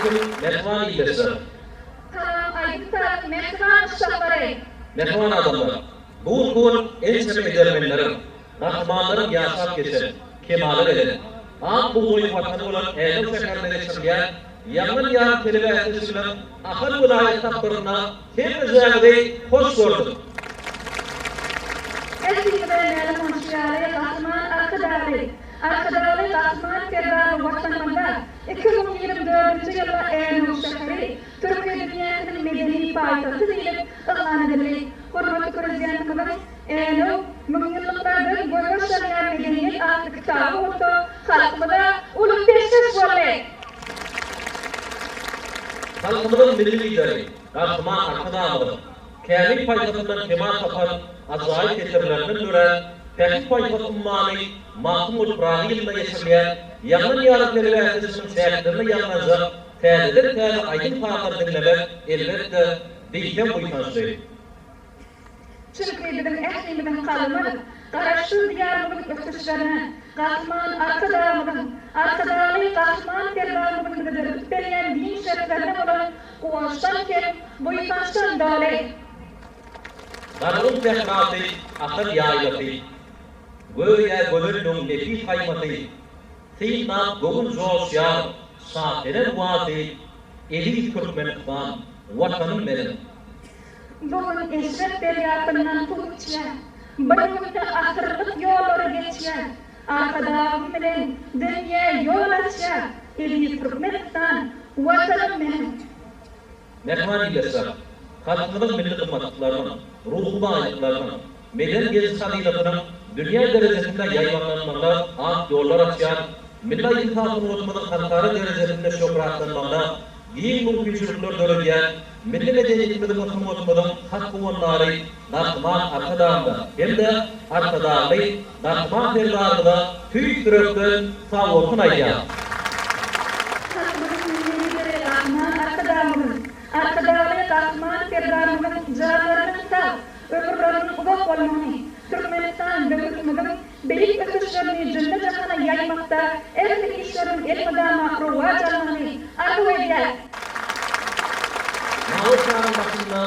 Salowmaleýkim mähriban ildeşler! Salam aýdym-sazyň mähriban muşdaklary! Mähriban adamlar! Bu günki gün ençeme edermenleriň, gahrymanlaryň ýaşap geçen, kemala gelen, ak bugdaýyň watany bolan Änew şäherinde geçirilýän Ýangyn ýarym telebäsleşiginiň Ahal welaýat tapgyrynda hemmejäňizi hoş gördük! Ählimize mälim bolşy ýaly, Gahryman Arkadagly, Arkadagly Gahryman Serdarly Watanymyzda 2024-nji ýylda Änew şäheri Türki dünýäsiniň medeni paýtagty diýlip yglan edildi. Hormatly Prezidentimiziň Änew, müňýyllyklardan gözbaş alýan medeniýet atly kitaby bolsa halkymyza uly peşgeş boldy. Halkymyzyň Milli Lideri Gahryman Arkadagymyzyň kämil paýhasyndan kemal tapan ajaýyp setirlerinden dörän Pähim-paýhas ummany Magtymguly Pyragy ýylynda geçirilýän Ýaňlan ýarym telebäsleşiginiň çäklerinde ýaňlanjak täzeden-täze aýdym-sazlary diňlemek, elbetde, diýseň buýsançly. Çünki biziň ählimiziň kalbymyz Garaşsyz Diýarymyzyň ösüşlerine, Gahryman Arkadagymyzyň, Arkadagly Gahryman Serdarymyzyň bize döredip berýän giň şertlerine bolan guwançdan hem buýsançdan doly. Garagum sährasy, Ahal ýaýlasy, Göýä gözelligiň nepis haýmasy, Synlap göwün joşýar, Şasenem wasy, Eziz Türkmenistan, Watanym meniň! Bu gün eşret derýasyndan suw içýär, Bir günde asyrlyk ýollary geçýär, Arkadagym bilen dünýä ýol açýar, Eziz Türkmenistan, Watanym meniň! Mähriban ildeşler! Halkymyzyň milli gymmatlyklarynyň, ruhy baýlyklarynyň, medeni genji-hazynasynyň dünýä derejesinde ýaýbaňlanmagyna ak ýollar açýan milli aýdym-saz sungatymyzyň halkara derejesinde şöhratlanmagyna giň mümkinçilikler döredýän milli medeniýetimiziň we sungatymyzyň hak howandary Gahryman Arkadagymyza hem-de Arkadagly Gahryman Serdarymyza tüýs ýürekden sagbolsun aýdýarys. Halkymyzyň Milli Lideri Gahryman Arkadagymyzyň, Arkadagly Gahryman Serdarymyzyň janlarynyň sag, ömürleriniň uzak bolmagyny, Türkmenistan döwletimiziň beýik ösüşlerini jümle-jahana ýaýmakda ähli işleriniň elmydama rowaç almagyny arzuw edýäris. Mawy şaryň başynda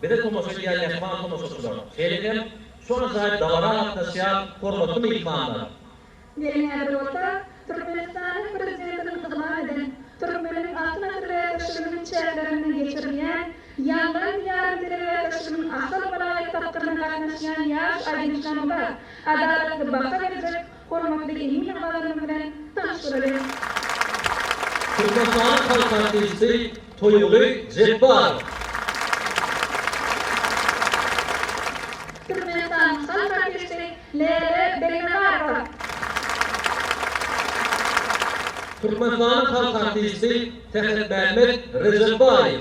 bize tomaşa edýän mähriban tomaşaçylar, şeýle hem şu ajaýyp dabara gatnaşýan hormatly myhmanlar! Geliň häzir bolsa Türkmenistanyň Prezidentiniň yglan eden Türkmeniň Altyn asyry bäsleşiginiň çäklerinde geçirilýän Ýaňlan Diýarym telebäsleşiginiň Ahal welaýat tapgyryna gatnaşýan ýaş aýdymçylarymyza adalatly baha berjek hormatly emin agzalarymyz bilen tanyş bolalyň. Türkmenistanyň halk artisti Toýguly Jepbarow. Türkmenistanyň halk artisti Läle Begnazarowa. Türkmenistanyň halk artisti Sähetmämmet Rejepbaýew.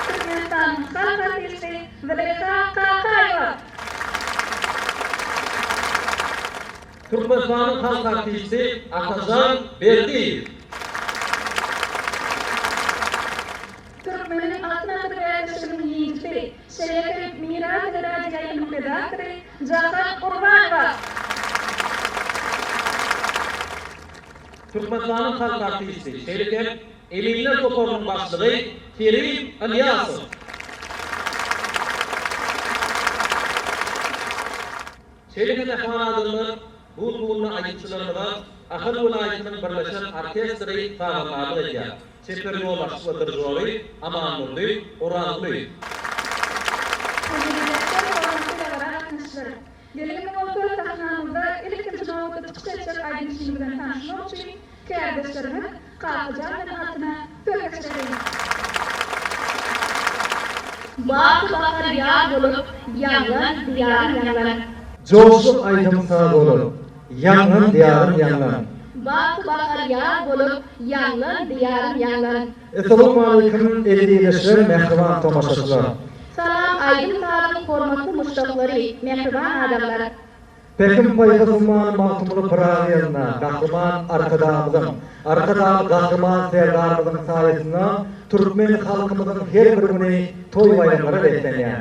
Türkmenistanyň halk artisti Züleýha Kakaýewa. Türkmenistanyň halk artisti Atajan Berdiýew. Türkmeniň Altyn asyr bäsleşiginiň ýeňijisi, şeýle hem Miras teleradioýaýlymyň redaktory Jahan Gurbanowa. Türkmenistanyň halk artisti, şeýle hem eminler toparynyň başlygy Kerim Ylýasow. Şeýle hem mähriban adamlar, bu günki günde aýdymçylarymyza Ahal welaýatynyň birleşen orkestri sazandarlyk edýär. Çeper ýolbaşçy we dirižory Amandurdy Orazgulyýew. Tejribelikler hormatly dabara gatnaşyjylar. Geliň bolsa sahnamyzda ilkinji nobatda çykyş etjek aýdymçymyz bilen tanyşmak üçin kärdeşlerimiz Kakajan bilen Altyna söz geçireliň. Baky bahar ýaz bolup, ýaňlan Diýarym ýaňlan. Joşup aýdym-saz bolup, ýaňlan Diýarym ýaňlan. Baky bahar ýaz bolup, ýaňlan Diýarym ýaňlan. Essalawmaleýkim eziz ildeşler mähriban tomaşaçylar. Salam aýdym-sazyň hormatly muşdaklary, mähriban adamlar! Pähim-paýhas ummany Magtymguly Pyragy ýylynda Gahryman Arkadagymyzyň, Arkadagly Gahryman Serdarymyzyň saýasynda türkmen halkymyzyň her bir güni toý-baýramlara beslenýär.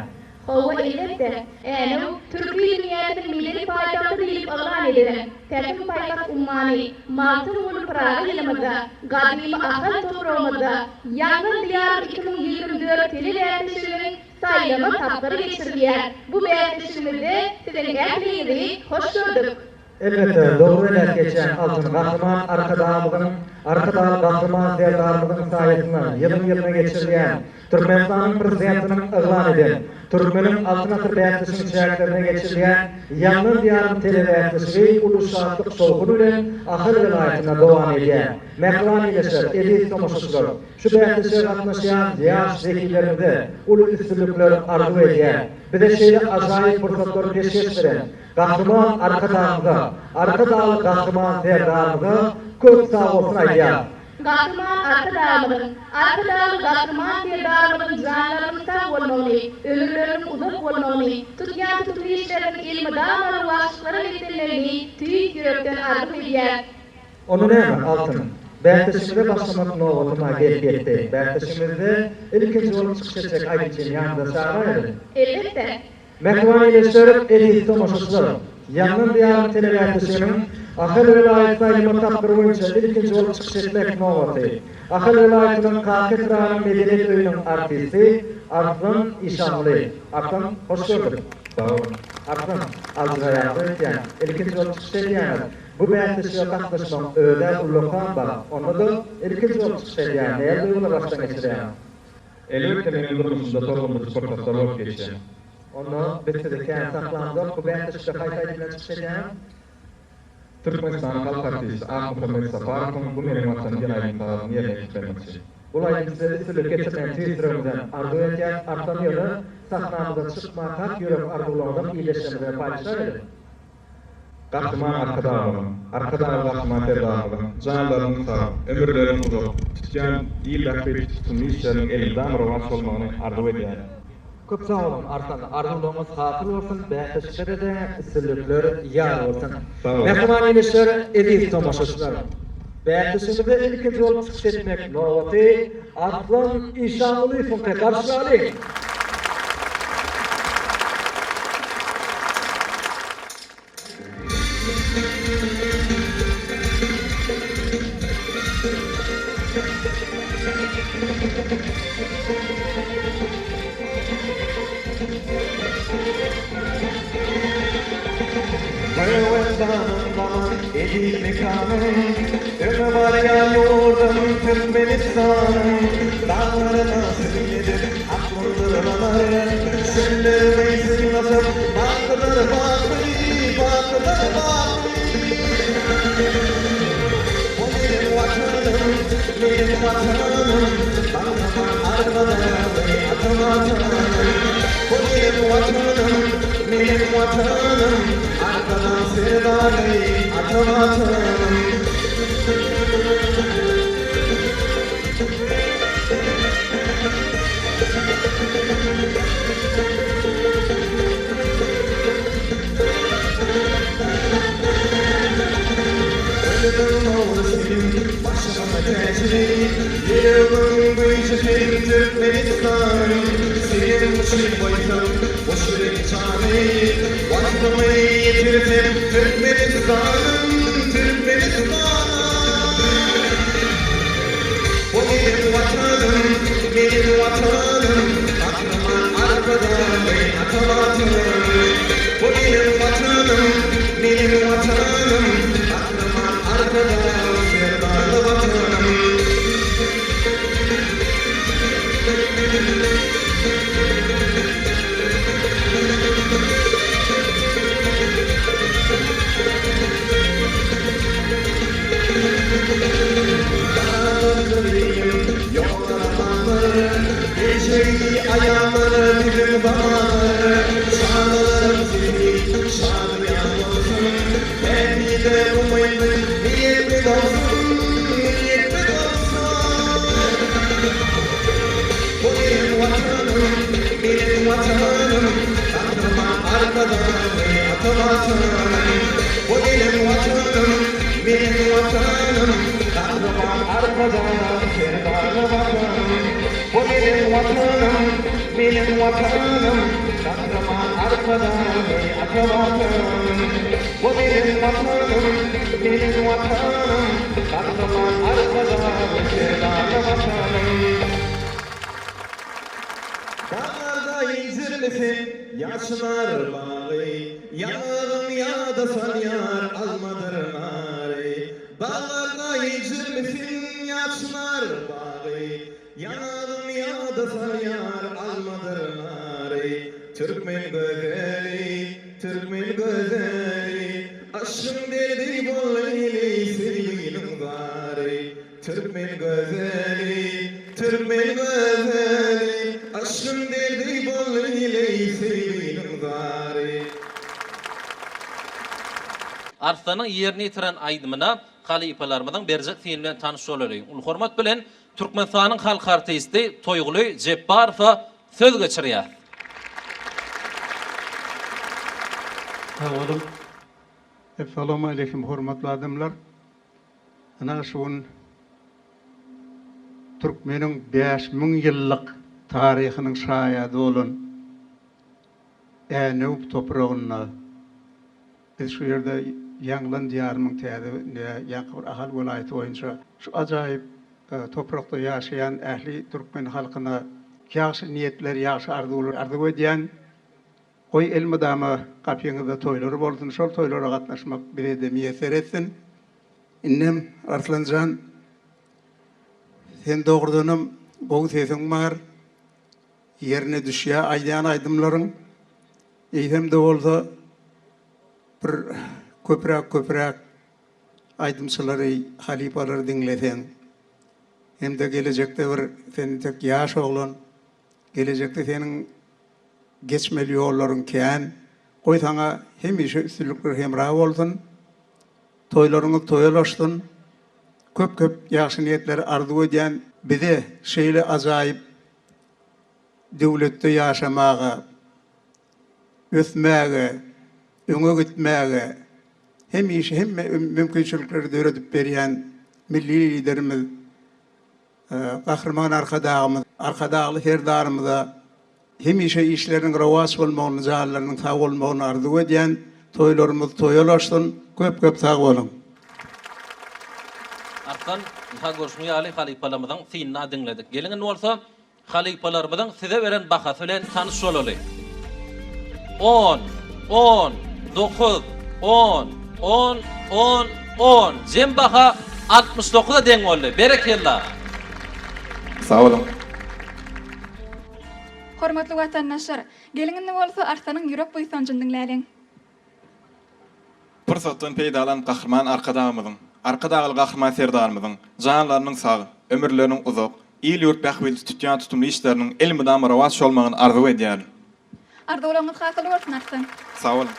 Hawa, elbetde, Änew, türki dünýäsiniň medeni paýtagty diýlip yglan edilen Pähim-paýhas ummany Magtymguly Pyragy ýylymyzda, gadymy Ahal topragymyzda Ýangyn Diýarym 2024 telebäsleşiginiň saýlama tapgyry geçirilýär. Bu bäsleşigimizde siziň ähliňizi hoş gördük! Elbetde, dogry belläp geçýän Altyn Gahryman Arkadagymyzyň, Arkadagly Gahryman Serdarymyzyň saýasynda ýylyň-ýylyna geçirilýän Türkmenistanyň Prezidentiniň yglan eden Türkmeniň Altyn asyry bäsleşiginiň çäklerinde geçirilýän Ýaňlan Diýarym telebäsleşigi uly şatlyk-şowhun bilen Ahal welaýatynda dowam edýär. Mähriban ildeşler, eziz tomaşaçylar! Şu bäsleşige gatnaşýan ýaş zehinlerimize uly üstünlikler arzuw edýän, bize şeýle ajaýyp pursatlary peşgeş beren Gahryman Arkadagymyza, Arkadagly Gahryman Serdarymyza köp sagbolsun aýdýas. Gahryman Arkadagymyzyň, Arkadagly Gahryman Serdarymyzyň janlarynyň sag bolmagyny, ömürleriniň uzak bolmagyny, tutýan tutumly işleriniň elmydama rowaçlyklara beslenmegini tüýs ýürekden arzuw edýäs. Onda näme, Altyn? Bäsleşigimize başlamak nobatyma gelip ýetdi. Bäsleşigimizde ilkinji bolup çykyş etjek aýdymçyny ýanymyza çagyraýaly. Elbetde. Mähriban ildeşler, eziz tomaşaçylar! Ýangyn Diýarym telebäsleşiginiň Ahal welaýat saýlama tapgyry boýunça ilkinji bolup çykyş etmek nobaty Ahal welaýatynyň Kaka etrabynyň Medeniýet öýüniň artisti Arslan Işanguly. Arslan, hoş gördük! Sag boluň! Arslan, aljyraýaňyz öýtýän. Ilkinji bolup çykyş edýäňiz. Bu bäsleşige gatnaşmagyň öz-ä ullakan bagt. Onda-da ilkinji bolup çykyş edýäň, näl duýgulary başdan geçirýäň? Elbetde meniň durmuşymda tolgundyryjy pursatlar bolup geçýär. Onda biz sizi kän saklamzok, bu bäsleşikde haýsy aýdym bilen çykyş edýäňiz? Türkmenistanyň halk artisti Akmuhammet Saparowyň Bu meniň Watanym diýen aýdym-sazyny ýerine ýetirmekçi. Bul aýdym size üstünlik getirmegini tüýs ýüregimizden arzuw edýäs, Arslan ýöne sahnamyza çykmakak ýürek arzuwlaryňyzam ildeşlerimize paýlaşaýaly. Gahryman Arkadagymyzyň, Arkadagly Gahryman Serdarymyzyň janlarynyň sag, ömürleriniň uzak, tutýan il bähbitli tutumly işleriniň elmydama rowaç bolmagyny arzuw edýärin. Köp sag boluň Arslan arzuwlaryňyz hasyl bolsun bäsleşikde-de üstünlikler ýar bolsun. Sag boluň. Mähriban ildeşler, eziz tomaşaçylar! Bäsleşigimizde ilkinji bolup çykyş etmek nobaty Arslan Işangulyýewiňki garşylalyň! Göwezdanym zaman eziz mekanym, Öňe barýan ýurdum Türkmenistanym, Daglaryna syn edip aklyndyrylanar, Çöllerimi synlasaň bakydyr baky, bakydyr baky. O meniň Watanym, meniň Watanym, Gahryman Arkadagly ata Watanym. O meniň Watanym, meniň Watanym, Arkadag Serdarly ata Watanym. Ölümiň nury sen, başymyň täji, Ýüregimiň güýji sen, Türkmenistanym. Seniň üçin goýsam boş ýürek jany, Waspyňy ýetirsem, Türkmenistanym, Türkmenistanym. Bu meniň Watanym, meniň Watanym, Gahryman Arkadagly ata Watanym. Bu meniň Watanym, meniň Watanym, Gahryman Arkadag Serdarly Watanym. Daglar ýollar amandyr, Geljegi aýandyr biziň zamandyr. Çagalarym seni şadyýan bolsun, Bähbide umytly niýetli bolsun, niýetli bolsun. Bu meniň Watanym, meniň Watanym, Gahryman Arkadagly ata Watanym. Bu meniň Watanym, meniň Watanym, Gahryman Arkadag Serdarly Watanym. Bu meniň Watanym, meniň Watanym. Gahryman Arkadagly ata Watanym. Bu meniň Watanym, meniň Watanym, Gahryman Arkadagly Serdarly Watanym. Daglarda injirli sen, ýa çynar bagy, Ýaňagyň ýada salýar almadyr nary. Daglarda injirli sen, ýa çynar bagy, Ýaňagyň ýada salýar almadyr nary. Türkmen gözeli, türkmen gözeli, Yşgyň derdi boldy söýginiň zary. Türkmen gözeli, türkmen gözeli, Yşgyň derdi boldy söýginiň zary. Arslanyň ýerine ýetiren aýdymyna halypalarymyzyň berjek syny bilen tanyş bolalyň. Uly hormat bilen Türkmenistanyň halk artisti Toýguly Jepbarowa söz geçirýäs. Sag boluň. Essalawmaleýkim hormatly adamlar. Ynha şu gün türkmeniň 5000 ýyllyk taryhynyň şaýady bolan Änew topragynda biz şu ýerde Ýaňlan diýarymyň täze ýaňky bir Ahal welaýaty boýunça şu ajaýyp toprakda ýaşaýan ähli türkmen halkyna ýagşy niýetler, ýagşy arzuwlar arzuw edýän. Goý elmydama gapyňyzda toýlar bolsun, şol toýlara gatnaşmak bize-de miýesser etsin. Indem Arslanjan sen dogrudanam gowy sesiň bar, ýerine düşýä aýdýan aýdymlaryň. Eýsem-de bolsa bir köpräk-köpräk aýdymçylary, halypalary diňleseň hem-de gelejekde bir sen entek ýaş oglan, Gelejekde seniň geçmeli ýollaryň kän. Goý saňa hemişe üstünlikler hemra bolsun. Toýlaryňyz toýa ulaşsyn. Köp köp ýagşy niýetleri arzuw edýän. Bize şeýle ajaýyp döwletde ýaşamaga, ösmäge, öňe gitmäge hemişe hemme mümkinçilikleri döredip berýän Milli Liderimiz Gahryman Arkadagymyz, Arkadagly Serdarymyza hemişe işleriniň rowaç bolmagyny, janlarynyň sag bolmagyny arzuw edýän. Toýlarymyz toýa ulaşsyn. Köp köp sag boluň. Arslan, ynha görşüň ýaly halypalarymyzyň synyna diňledik. Geliň indi bolsa Halypalarymyzyň size beren bahasy bilen tanyş bolaly. On, on, dokuz, on, on, on, on. Jem baha 69-a deň boldy. Berekella! Sag boluň. Hormatly watandaşlar, geliň indi bolsa Arslanyň ýürek buýsanjyny diňläliň. Pursatdan peýdalanyp Gahryman Arkadagymyzyň, Arkadagly Gahryman Serdarymyzyň janlarynyň sag, ömürleriniň uzak, il-ýurt bähbitli tutýan tutumly işleriniň elmydama rowaç bolmagyny arzuw edýärin. Arzuwlaryňyz hasyl bolsun Arslan. Sag boluň.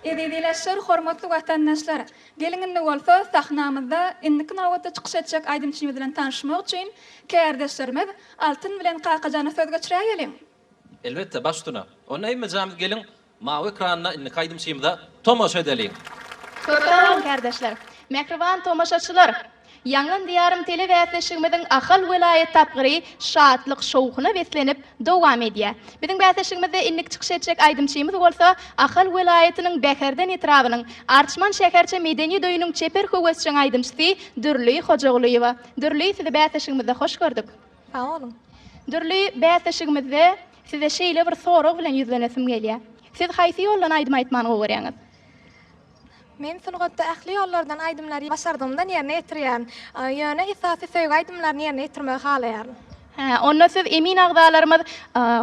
Eziz ilaçlar, hormatly watandaşlar! Geliň indi bolsa sahnamyzda indiki nobatda çykyş etjek aýdymçymyz bilen tanyşmak üçin kärdeşlerimiz Altyn bilen Kakajana söz geçiräýeliň. Elbetde, baş üstüne. Onda hemmejamiz geliň, mawy ekranda indiki aýdymçymyza tomaşa edeliň. Köp sag boluň kärdeşler. Mähriban tomaşaçylar! Ýaňlan Diýarym telebäsleşigimiziň Ahal welaýat tapgyry şatlyk-şowhuna beslenip dowam edýär. Biziň bäsleşigimizde indiki çykyş etjek aýdymçymyz bolsa Ahal welaýatynyň Bäherden etrabynyň Arçman şäherçe medeniýet öýüniň çeper höwesjeň aýdymçysy Dürli Hojagulyýewa. Dürli, sizi bäsleşigimizde hoş gördük. Sag boluň. Dürli bäsleşigimizde size şeýle bir sorag bilen ýüzlenesim gelýär. Siz haýsy ýoldan aýdym aýtmany gowy görýäňiz? Men sungatda ähli ýollardan aýdymlary başardygymdan ýerine ýetirýärin. Ýöne esasy söýgi aýdymlaryny ýerine ýetirmegi halaýaryn. Hä, onda siz emin agzalarymyz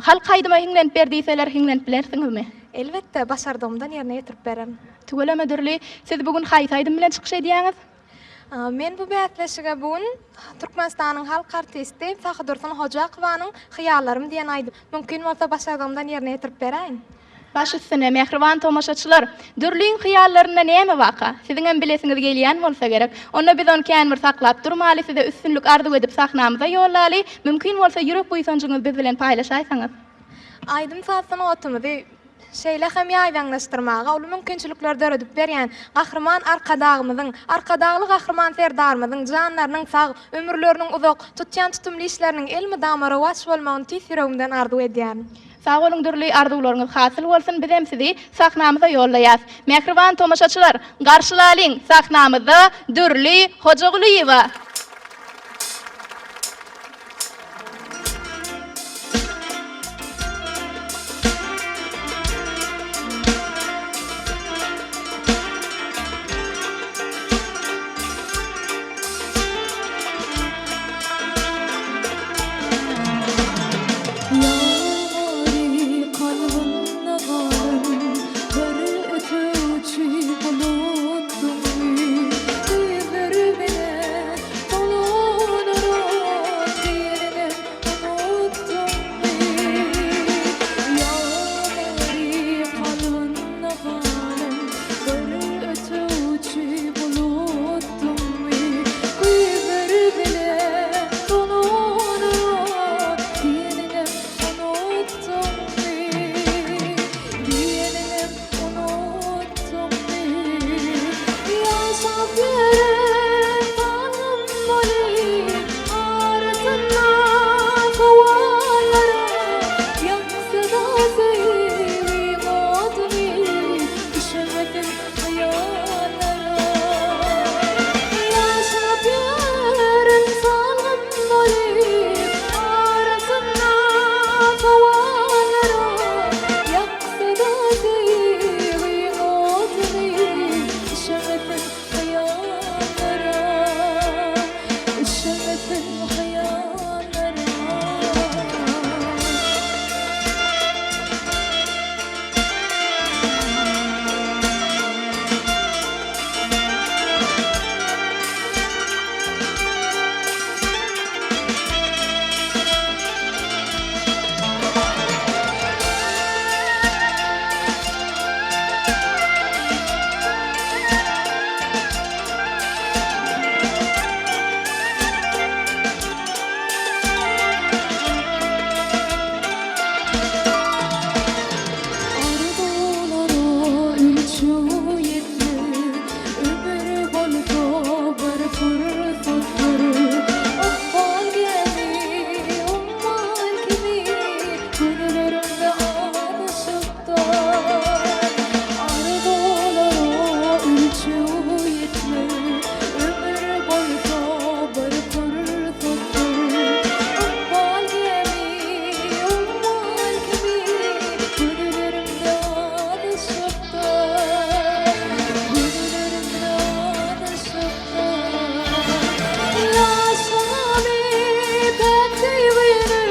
halk aýdyma hiňlenip ber diýseler hiňlenip bilersiňizmi? Elbetde, başardygymdan ýerine ýetirip bererin. Tüweleme Dürli, siz bu gün haýsy aýdym bilen çykyş edýäňiz? Men bu bäsleşige bu gün Türkmenistanyň halk artisti Sahydursun Hojakowanyň Hyýallarym diýen aýdym, mümkin bolsa başardygymdan ýerine ýetirip beräýin. Baş üstüne, mähriban tomaşaçylar! Dürliň hyýallarynda näme waka? Siziňem bilesiňiz gelýän bolsa gerek. Onda biz ony kän bir saklap durmaly, size üstünlik arzuw edip sahnamyza ýollaly. Mümkin bolsa ýürek buýsanjyňyzy biz bilen paýlaşaýsaňyz. Aýdym-saz sungatymyzy. şeýle hem ýaýbaňlaşdyrmaga uly mümkinçilikleri döredip berýän Gahryman Arkadagymyzyň, Arkadagly Gahryman Serdarymyzyň janlarynyň sag, ömürleriniň uzak, tutýan tutumly işleriniň elmydama rowaç bolmagyny tüýs ýüregimden arzuw edýärin. Sag boluň dürli arzuwlaryňyz hasyl bolsun bizem sizi sahnamyza ýollaýas. Mähriban tomaşaçylar garşylalyň sahnamyzda Dürli Hojagulyýewa. Ýary kalbynda galan bir ötegçi bulutdymy? Güýzler bile dolanaryn diýeninem unutdyňmy? Ýary kalbynda galan bir ötegçi bulutdymy? Güýzler bile dolanaryn diýeninem unutdyňmy? Diýeninem unutdyňmy? Ýaşap ýören salgym bolup, arasynda sowallara ýaksa-da söýgiň oduny, düşemesin hyýallara. Ýaşap ýören salgym bolup, arasynda sowallara ýaksa-da söýgiň oduny, üşemesin hyýallara, üşemesin hyýallara. Arzuwlara ölçeg ýetmez, Ömür bolsa bir pursatdyr. Ykbal gämi, umman kibi, Günlerimde azaşypdyr. Arzuwlara ölçeg ýetmez, Ömür bolsa bir pursatdyr. Ykbal gämi, umman kibi, Günlerimde azaşypdyr. Günlerimde azaşypdyr. Ýaşlygym ipek söýgini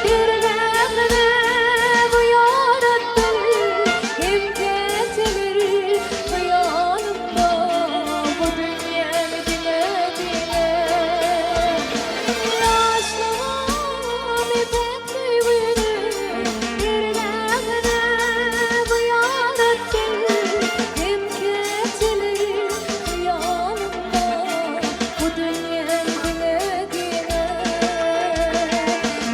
Dergähine zyýarat etdim. Hem käteler hyýalymda Bu dünýäni diňe-diňe. Ýaşlygym ipek söýgini Dergähine zyýarat etdim. Hem käteler hyýalymda Bu dünýäni diňe-diňe.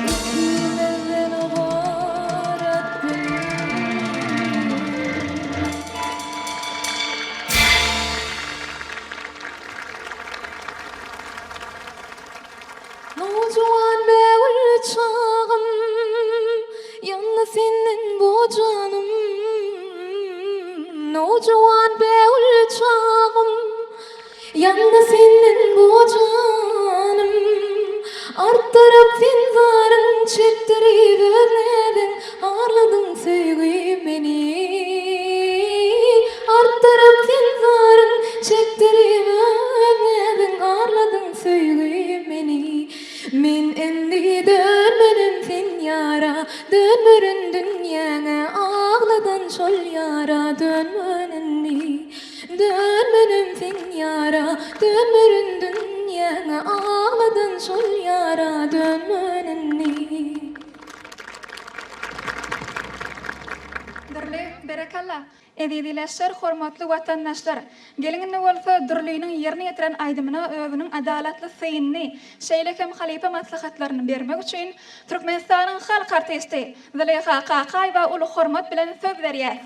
Ikimizden ybarat bil. Nowjuwan bägül çagym, Ýandy senden bu janym. Nowjuwan bägül çagym, Ýandy senden bu janym. Artdyryp sen zaryň, çekdirip öz näziň, Harladyň söýgi meni. Artdyryp sen zaryň, çekdirip öz näziň, Harladyň söýgi meni. Men indi dönmenem sen ýara, Dönmerin dünýäňe, Agladan şol ýara dönmen indi. Dönmenem sen ýara, Dönmerin dünýäňe, Agladan şol ýara dönmen indi. Dürli, berekella. Eziz ildeşler, hormatly watandaşlar! Geliň indi bolsa Dürliniň ýerine ýetiren aýdymyna özüniň adalatly synyny, şeýle hem halypa maslahatlaryny bermek üçin Türkmenistanyň halk artisti Zyleýha Kakaýewa uly hormat bilen söz berýäs.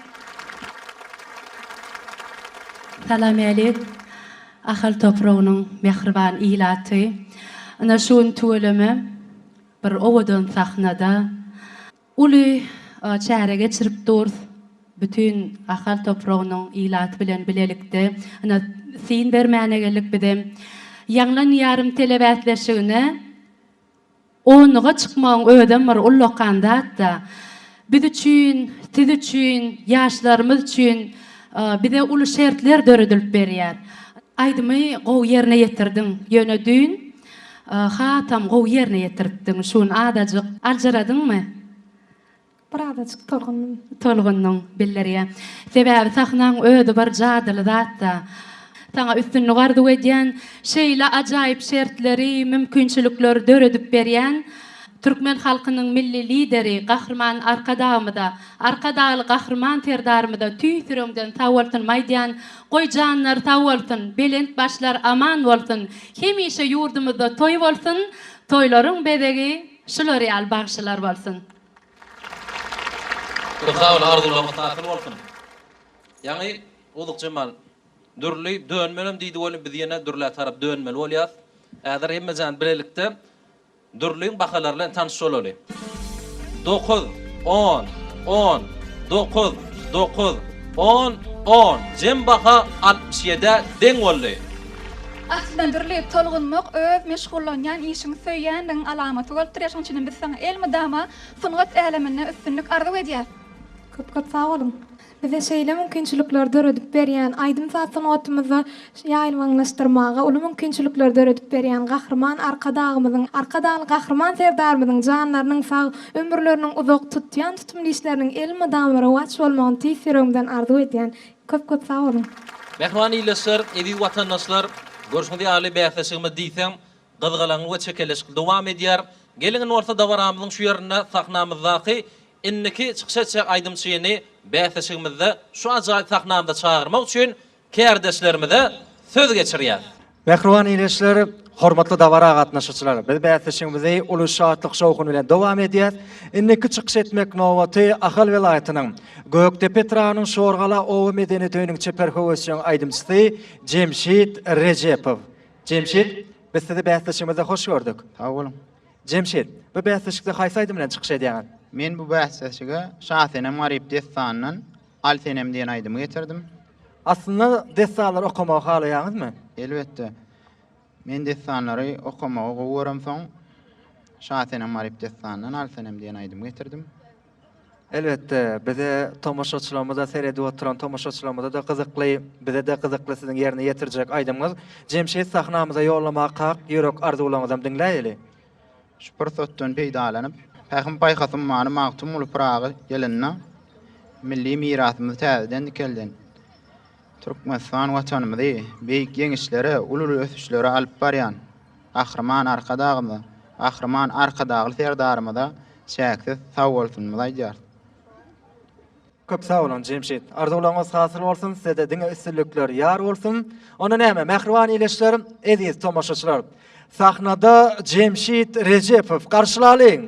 Salamälik, Ahal topragynyň mähriban ilaty! Ynha şu gün tüweleme bir owadan sahnada Uly çäre geçirip durus. Bütin Ahal topragynyň ilaty bilen bilelikde. Ynha, syn bermäne geldik bizem. Ýaňlan ýarym telebäsleşigine onluga çykmagyň özem bir ullakan zat-da. Biz üçin, siz üçin, ýaşlarymyz üçin bize uly şertler döredilip berýär. Aýdymy gowy ýerine ýetirdiň. Ýöne düýn Hasam gowy ýerine ýetiripdiň. Şu gün azajyk aljyradyňmy? Bir azajyk tolgundym. Tolgundyň, bildirýän. Sebäbi sahnaň özi bir jadyly zat-da. Saňa üstünlik arzuw edýän. Şeýle ajaýyp şertleri, mümkinçilikleri döredip berýän türkmen halkynyň Milli Lideri Gahryman Arkadagymyza, Arkadagly Gahryman Serdarymyza tüýs ýüregimden sagbolsunymy aýdýan. Goý janlar sag bolsun, belent başlar aman bolsun, hemişe ýurdumyzda toý bolsun, toýlaryň bezegi şular ýaly bagşylar bolsun. Köp sag bol arzuwlaryňyz hasyl bolsun. Ýaňy Uzukjemal Dürli dönmelem diýdi welin biz ýene Dürlä tarap dönmeli bolýas. Häzir hemmejan bilelikde Dürliň bahalary bilen tanyş bolaly. Dokuz, on, on, dokuz, dokuz, on, on. Jem baha 60 ýedä deň boldy. Aslynda dürli tolgunmak öz meşgullanýan işiňi söýýänligiň alamaty bolup durýar. Şonuň üçinem biz saňa elmydama sungat äleminde üstünlik arzuw edýäs. Köp köp sag boluň. Bize şeýle mümkinçilikleri döredip berýän, aýdym-saz sungatymyzda ýaýbaňlaşdyrmaga uly mümkinçilikleri döredip berýän Gahryman Arkadagymyzyň, Arkadagly Gahryman Serdarymyzyň janlarynyň sag, ömürleriniň uzak, tutýan tutumly işleriniň elmydama rowaç bolmagyny tüýs ýüregimden arzuw edýän. Köp-köp sag boluň! Mähriban ildeşler, eziz watandaşlar, görşüňiz ýaly bäsleşigimiz diýseň gyzgalaňly we çekeleşikli dowam edýär. Geliň indi bolsa dabaramyzyň şu ýerinde sahnamyzdaky Indiki çykyş etjek aýdymçyny bäsleşigimizde şu ajaýyp sahnamyza çagyrmak üçin kärdeşlerimize söz geçirýäs. Mähriban ildeşler, hormatly dabara gatnaşyjylar! Biz bäsleşigimizi uly şatlyk-şowhun bilen dowam edýäs. Indiki çykyş etmek nobaty Ahal welaýatynyň Gökdepe etrabynyň Şorgala oba medeniýet öýüniň çeper höwesjeň aýdymçysy Jemşit Rejepow. Jemşit, biz sizi bäsleşigimizde hoş gördük. Sag boluň. Jemşit, bu bäsleşikde haýsy aýdym bilen çykyş edýäňiz? Men bu bäsleşige Şasenem Garyp dessanyndan Al senem diýen aýdymy getirdim. Aslynda dessanlary okamagy halaýaňyzmy? Elbetde. Men dessanlary okamagy gowy göremsoň, Şasenem Garyp dessanyndan Al senem diýen aýdymy getirdim. Elbetde, bize tomaşaçylarymyza seredip oturan tomaşaçylarymyza-da gyzykly, bize-de gyzykly siziň ýerine ýetirjek aýdymyňyz. Jemşit sahnamyza ýollamaga ak ýürek arzuwlaryňyzam diňläýeli. Şu pursatdan peýdalanyp, Pähim-paýhas ummany Magtymguly Pyragy ýylynda milli mirasymyzy täzeden dikelden Türkmenistan Watanymyzy beýik ýeňişlere, uly-uly ösüşlere alyp barýan Gahryman Arkadagymyza, Gahryman Arkadagly Serdarymyza çäksiz sagbolsunymyzy aýdýarys. Köp sag boluň Jemşit. Arzuwlaryňyz hasyl bolsun, size-de diňe üstünlikler ýar bolsun. Onda näme, mähriban ildeşler, eziz tomaşaçylar. Sahnada Jemşit Rejepow garşylalyň!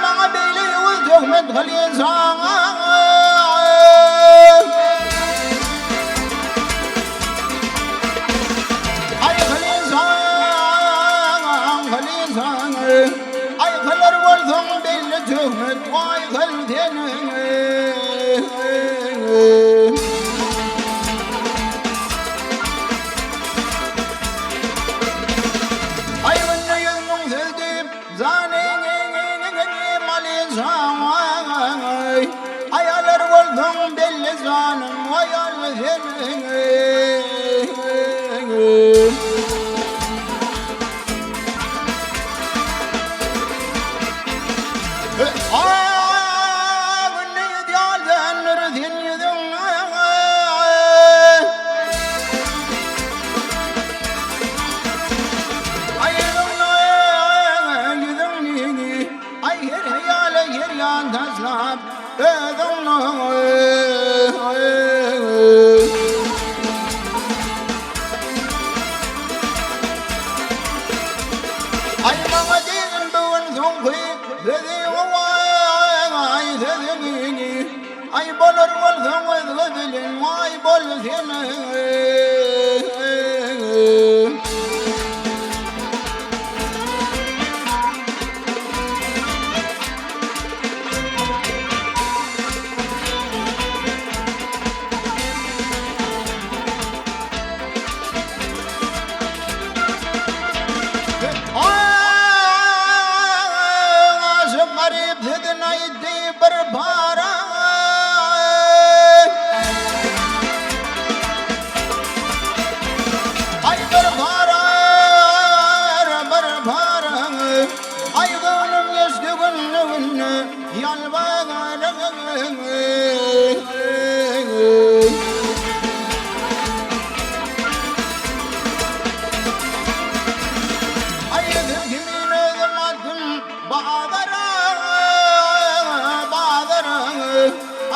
Maňa beýle ýowuz töhmet kylýansaň. Aý kylýansaň, kylýansaň. Aý kylar bolsaň beýle töhmet, waý kyl sen. Aý günde 100000 söz diýip, janyňy malyjaň. Aý alar bolsaň belli jan. janym waý al sen. Aý maňa degin bu gün soňky sözüň waý sözüňi Aý bolar bolsaň özge bilen waý bol sen. Aşyk garyp sözün aýtdy bir para. Aý bir para, bir para. Aý göwnüm geçdi günde-günde ýalbara. Aý özüm kimin özüm atdym bazara, bazara.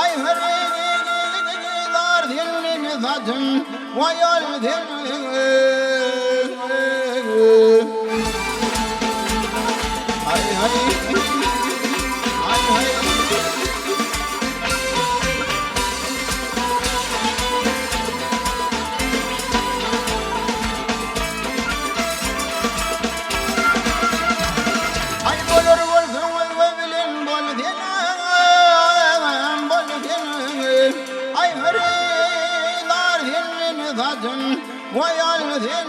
Aý hyrydar sen meni satyn, waý al sen. Aý aý aý aý. Aý bolar bolsaň özge bilen bol senem bol sen Aý hyrydar sen meni satyn waý al sen.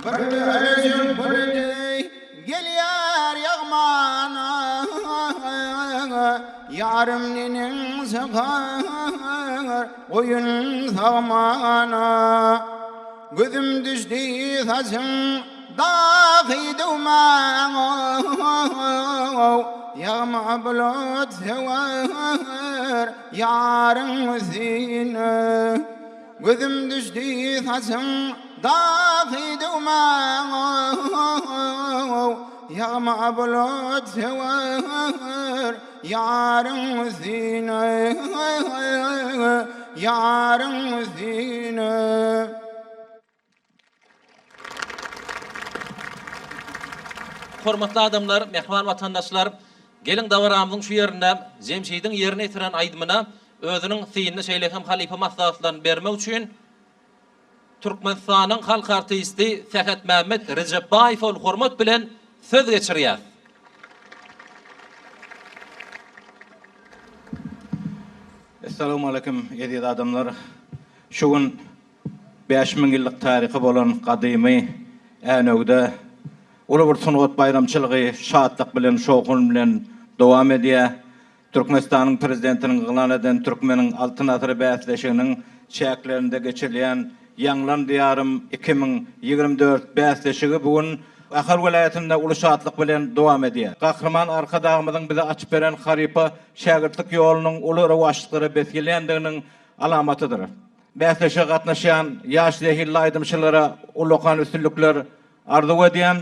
Bir bölejik puldy gelýär ýagmana, Ýarym neneň sypar goýun sagmana. Gözüm düşdi saçyň daky düwmäň ow Ýagma bulut söwer ýaryň üstüne Gözüm düşdi saçyň daky düwmäň ow Ýagma bulut söwer ýaryň üstüne Ýaryň üstüne. Hormatly adamlar, mähriban watandaşlar, geliň dabaramyzyň şu ýerinde Jemşidiň ýerine ýetiren aýdymyna özüniň synyny şeýle hem halypa maslahatlaryny bermek üçin Türkmenistanyň halk artisti Sähetmämmet Rejepbaýewe uly hormat bilen söz geçirýäs. Essalawmaleýkim eziz adamlar! Şu gün 5000 ýyllyk taryhy bolan gadymy Änewde uly bir sungat baýramçylygy şatlyk bilen, şowhun bilen dowam edýär. Türkmenistanyň Prezidentiniň yglan eden Türkmeniň Altyn asyry bäsleşiginiň çäklerinde geçirilýän Ýaňlan Diýarym 2024 bäsleşigi bu gün Ahal welaýatynda uly şatlyk bilen dowam edýär. Gahryman Arkadagymyzyň bize açyp beren halypa şägirtlik ýolunyň uly rowaçlyklara bes gelýändiginiň alamatydyr. Bäsleşige gatnaşýan ýaş zehinli aýdymçylara ullakan üstünlikler arzuw edýän.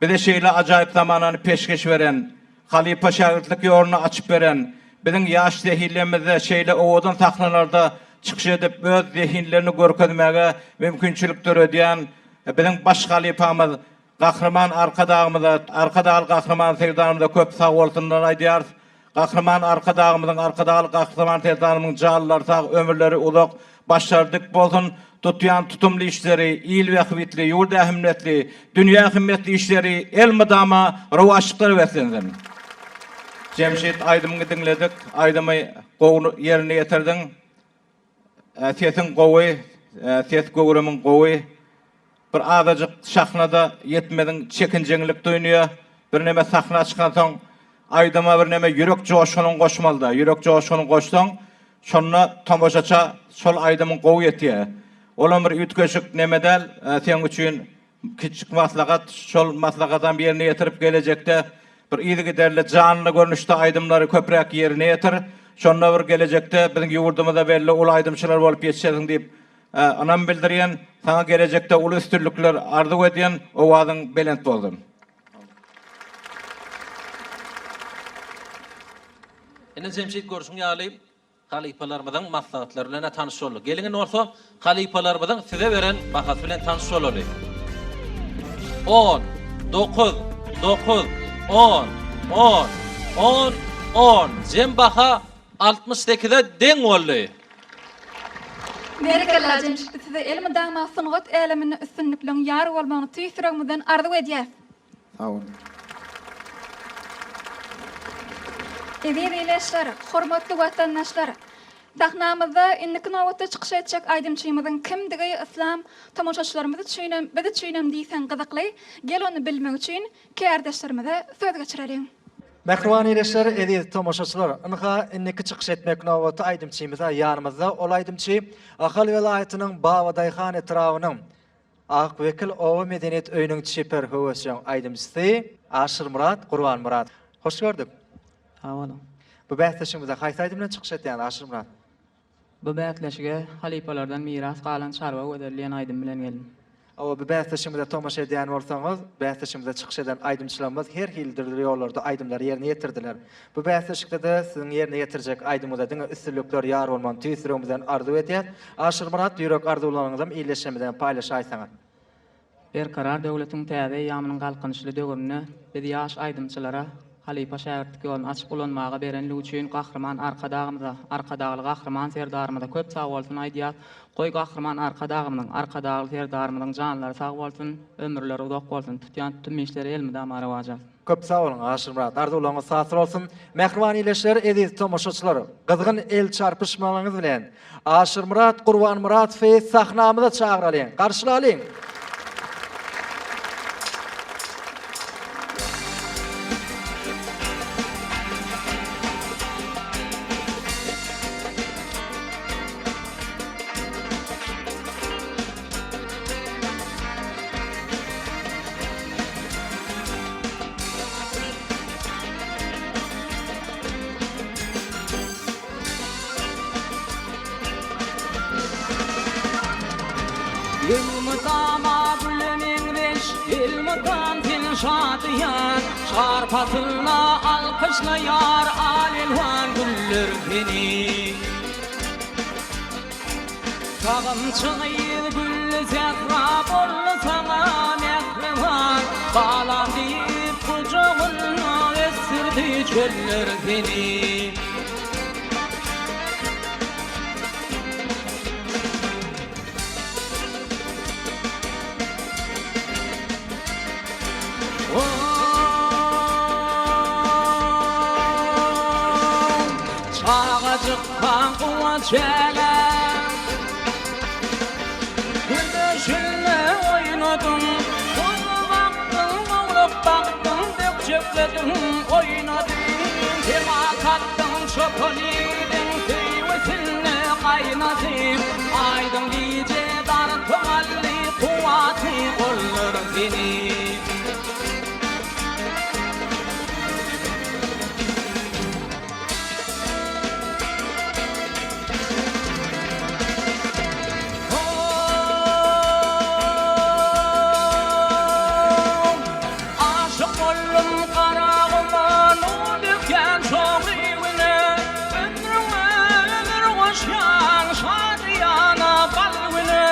Bize şeýle ajaýyp zamanany peşgeş beren, halypa-şägirtlik ýoluny açyp beren, biziň ýaş zehinlerimize şeýle owadan sahnalarda çykyş edip, öz zehinlerini görkezmäge mümkinçilik döredýän biziň baş halypamyz Gahryman Arkadagymyza, Arkadagly Gahryman Serdarymyza köp sagbolsunlar aýdýarys. Gahryman Arkadagymyzyň, Arkadagly Gahryman Serdarymyzyň janlary sag, ömürleri uzak, başlary dik bolsun! Tutýan tutumly işleri, il bähbitli, ýurt ähmiýetli, dünýä ähmiýetli işleri elmydama rowaçlyklara beslensin. Jemşit aýdymyňy diňledik, aýdymy gowy ýerine ýetirdiň. Sesiň gowy, ses göwrümiň gowy. Bir azajyk sahnada ýetmeziň çekinjeňlik duýunýar. Birneme sahna çykansoň aýdyma birneme ýürek joşgunyň goşmalyda. Ýürek joşgunyň goşsaň, şonda tomaşaça şol aýdymyň gowy ýetýär. Olam bir üýtgeşik neme däl, seň üçin kiçjik maslahat. Şol maslahatam ýerine ýetirip gelejekde bir yzygiderli janly görnüşde aýdymlary köpräk ýerine ýetir. Şonda bir gelejekde biziň ýurdumyza belli uly aýdymçylar bolup ýetişersiň diýip Ynam bildirýän, saňa gelejekde uly üstünlikler arzuw edýän, owazyň belent bolsun. Ine Jemşit görşüň ýaly halypalarymyzyň maslahatlary bilen-ä tanyş bolduk. Geliň indi bolsa halypalarymyzyň size beren bahasy bilen tanyş bolaly. On, dokuz, dokuz, on, on, on, on. Jem baha 68-e deň boldy. Berekella Jemşit biz size elmydama sungat äleminde üstünlikleň ýar bolmagyny tüýs ýüregimizden arzuw edýäs. Sag boluň. Eziz ildeşler, hormatly watandaşlar! Sahnamyzda indiki nobatda çykyş etjek aýdymçymyzyň kimdigi yslam tomaşaçylarymyz üçinem, biz üçinem diýseň gyzykly. Gel ony bilmek üçin kärdeşlerimize söz geçireliň. Mähriban ildeşler, eziz tomaşaçylar, ynha, indiki çykyş etmek nobaty aýdymçymyza ýanymyzda. Ol aýdymçy Ahal welaýatynyň Babadaýhan etrabynyň Ak wekil oba medeniýet öýüniň çeper höwesjeň aýdymçysy Aşyrmyrat Gurbanmyrat. Hoş gördük. Sag boluň. Bu bäsleşigimizde haýsy aýdym bilen çykyş etýäňiz, Aşyrmyrat? Bu bäsleşige halypalardan miras galan Çarwa gözel diýen aýdym bilen geldim. Hawa, bu bäsleşigimize tomaşa edýän bolsaňyz, bäsleşigimizde çykyş eden aýdymçylarymyz her hili dürli ýollarda aýdymlary ýerine ýetirdiler. Bu bäsleşikde-de siziň ýerine ýetirjek aýdymyňyza diňe üstünlikler ýar bolmagyny tüýs ýüregimizden arzuw edýäs. Aşyrmyrat, ýürek arzuwlaryňyzam ildeşlerimiz bilen paýlaşaýsaňyz. Berkarar döwletiň täze eýýamynyň Galkynyşly döwründe biz ýaş aýdymçylara halypa-şägirtlik ýoluny açyp ulanmaga berenligi üçin Gahryman Arkadagymyza, Arkadagly Gahryman Serdarymyza köp sagbolsun aýdýas. Goý Gahryman Arkadagymyzyň, Arkadagly Serdarymyzyň janlary sag bolsun, ömürleri uzak bolsun, tutýan tutum işleri elmydama rowaç alsyn. Köp sag boluň Aşyrmyrat, arzuwlaryňyz hasyl bolsun. Mähriban ildeşler, eziz tomaşaçylar, gyzgyn el çarpyşmalaryňyz bilen Aşyrmyrat Gurbanmyradowy sahnamyza çagyralyň, garşylalyň! Elmydama güle meňzeş, elmydam sen şadyýan, Çar pasylda alkyşlaýar al-elwan güller seni. Sagymçy gyz gülli sähra boldy saňa mähriban, Balam diýip gujagynda ösdürdi çöller seni. Çagajykkaň guwanç älem Güneşinde oýnadyň Guzy bakdyň, owlak bakdyň, Bökjeklediň, oýnadyň Sema kakdyň, çopan ýigidiň Söýgüsinde gaýnadyň Aýdyň gije dartyp aldy Kuwwatly gollar seni. Aşyk boldum Garaguma, Nur dökýän çogly Güne, Ömrüňe ömür goşýan şadyýana bal güne.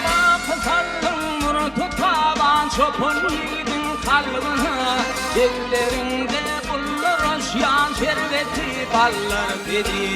Baky saldyň murty taban çopan ýigidiň kalbyna, Begleriňde bulduraşýan şerbeti ballar seni.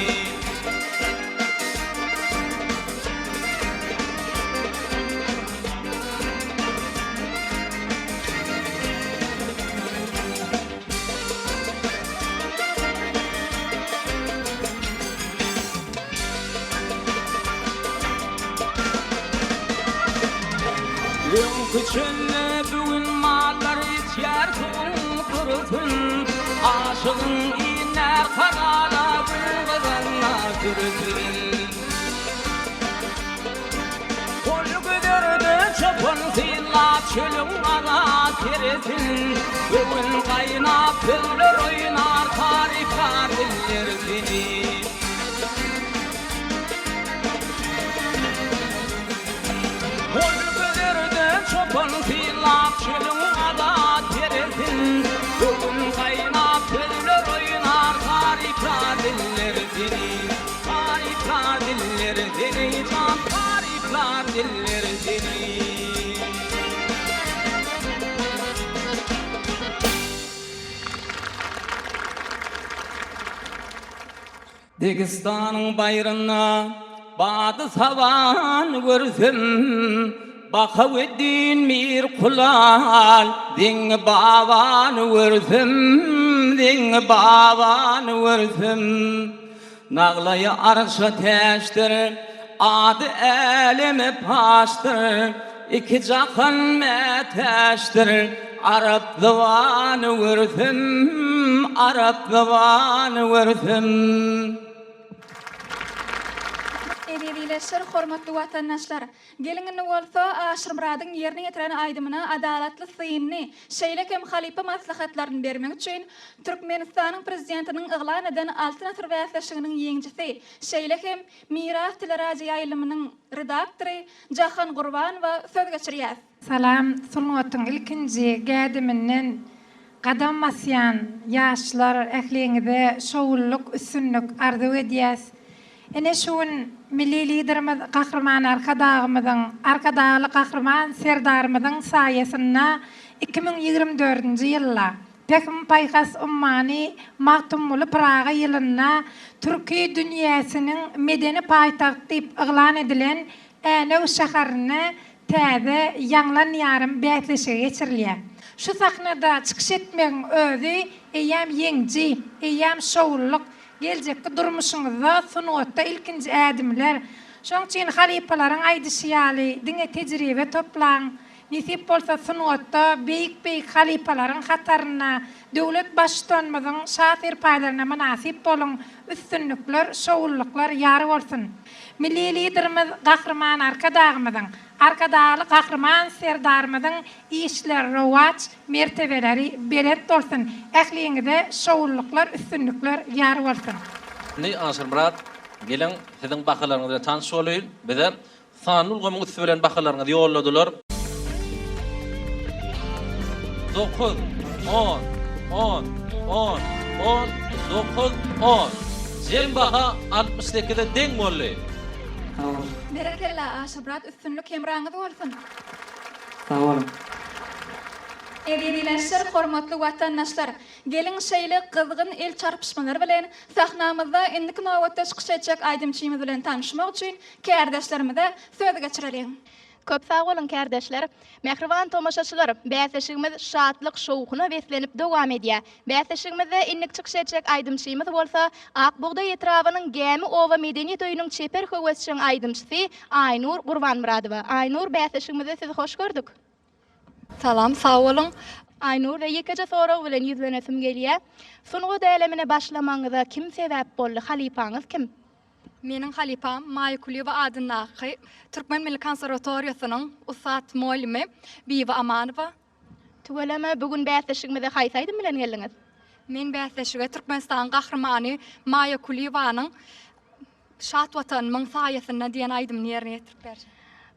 deresin Göwün gaýnap sözler oýnar taryplar diller seni. Ol güzerde çopan synlap çölüň azat deresin Göwün gaýnap sözler oýnar taryplar diller seni. Taryplar diller seni jan taryplar diller seni. Degistanyň baýrynda bady-saban görsem, Bahaweddin Mir Kulal Zeňňi babany görsem, Zeňňi babany görsem. Naglaýy arşa täçdir, ady äleme paşdyr, Iki jahan mätäçdir, arap zybany görsem, Arap zybany görsem. Eziz ildeşler, hormatly watandaşlar! Geliň indi bolsa Aşyrmyradyň ýerine ýetiren aýdymyna adalatly synyny, şeýle hem halypa maslahatlaryny bermek üçin Türkmenistanyň Prezidentiniň yglan eden Altyn asyr bäsleşiginiň ýeňijisi, şeýle hem Miras teleradioýaýlymynyň redaktory Jahan Gurbanowa söz geçirýäs. Salam, sungatyň ilkinji gädiminden gadam basýan ýaşlar ähliňize şowlulyk, üstünlik arzuw edýäs. Ine şu gün Milli Liderimiz Gahryman Arkadagymyzyň, Arkadagly Gahryman Serdarymyzyň saýasynda 2024-nji ýylda Pähim-paýhas ummany Magtymguly Pyragy ýylynda Türki dünýäsiniň medeni paýtagty diýip yglan edilen Änew şäherinde täze Ýaňlan ýarym bäsleşigi geçirilýär. Şu sahnada çykyş etmegiň özi eýýäm ýeňiji, eýýäm şowlulyk, Geljekki durmuşyňyzda sungatda ilkinji ädimler. Şoň üçin halypalaryň aýdyşy ýaly, diňe tejribe toplaň. Nesip bolsa sungatda beýik-beýik halypalaryň hatarynda döwlet Baştutanymyzyň şa serpaýlaryna mynasyp boluň, üstünlikler, şowlulyklar ýar bolsun! Milli Liderimiz Gahryman Arkadagymyzyň, Arkadagly Gahryman Serdarymyzyň işleri rowaç, mertebeleri belent bolsun! Ähliňize şowlulyklar, üstünlikler ýar bolsun! Indi Aşyrmyrat, geliň, siziň bahalaryňyz bilen tanyş bolaýyn. Bize sanly ulgamyň üsti bilen bahalaryňyzy ýolladylar. Dokuz, on, on, on, on, dokuz, on. Jem baha 68-e deň boldy. Sag boluň. Berekella Aşyrmyrat üstünlik hemraňyz bolsun. Sag boluň. Eziz ildeşler, hormatly watandaşlar! Geliň şeýle gyzgyn el çarpyşmalar bilen sahnamyzda indiki nobatda çykyş etjek aýdymçymyz bilen tanyşmak üçin kärdeşlerimize söz geçireliň. Köp sag boluň kärdeşler. Mähriban tomaşaçylar, bäsleşigimiz şatlyk-şowhuna beslenip dowam edýär. Bäsleşigimizde indiki çykyş etjek aýdymçymyz bolsa Ak bugdaý etrabynyň Gämi oba medeniýet öýüniň çeper höwesjeň aýdymçysy Aýnur Gurbanmyradowa. Aýnur, bäsleşigimizde sizi hoş gördük. Salam, sag boluň. Aýnur, ýekeje sorag bilen ýüzlenesim gelýär. Sungat älemine başlamagyňyza kim sebäp boldy, halypaňyz kim? Meniň halypam Maýa Kulyýewa adyndaky Türkmen milli konserwatoriýasynyň ussat mugallymy Bibi Amanowa. Tüweleme, bu gün bäsleşigimize haýsy aýdym bilen geldiňiz? Men bäsleşige Türkmenistanyň Gahrymany Maýa Kulyýewanyň Şat Watanymyň saýasynda diýen aýdymyny ýerine ýetirip berjek.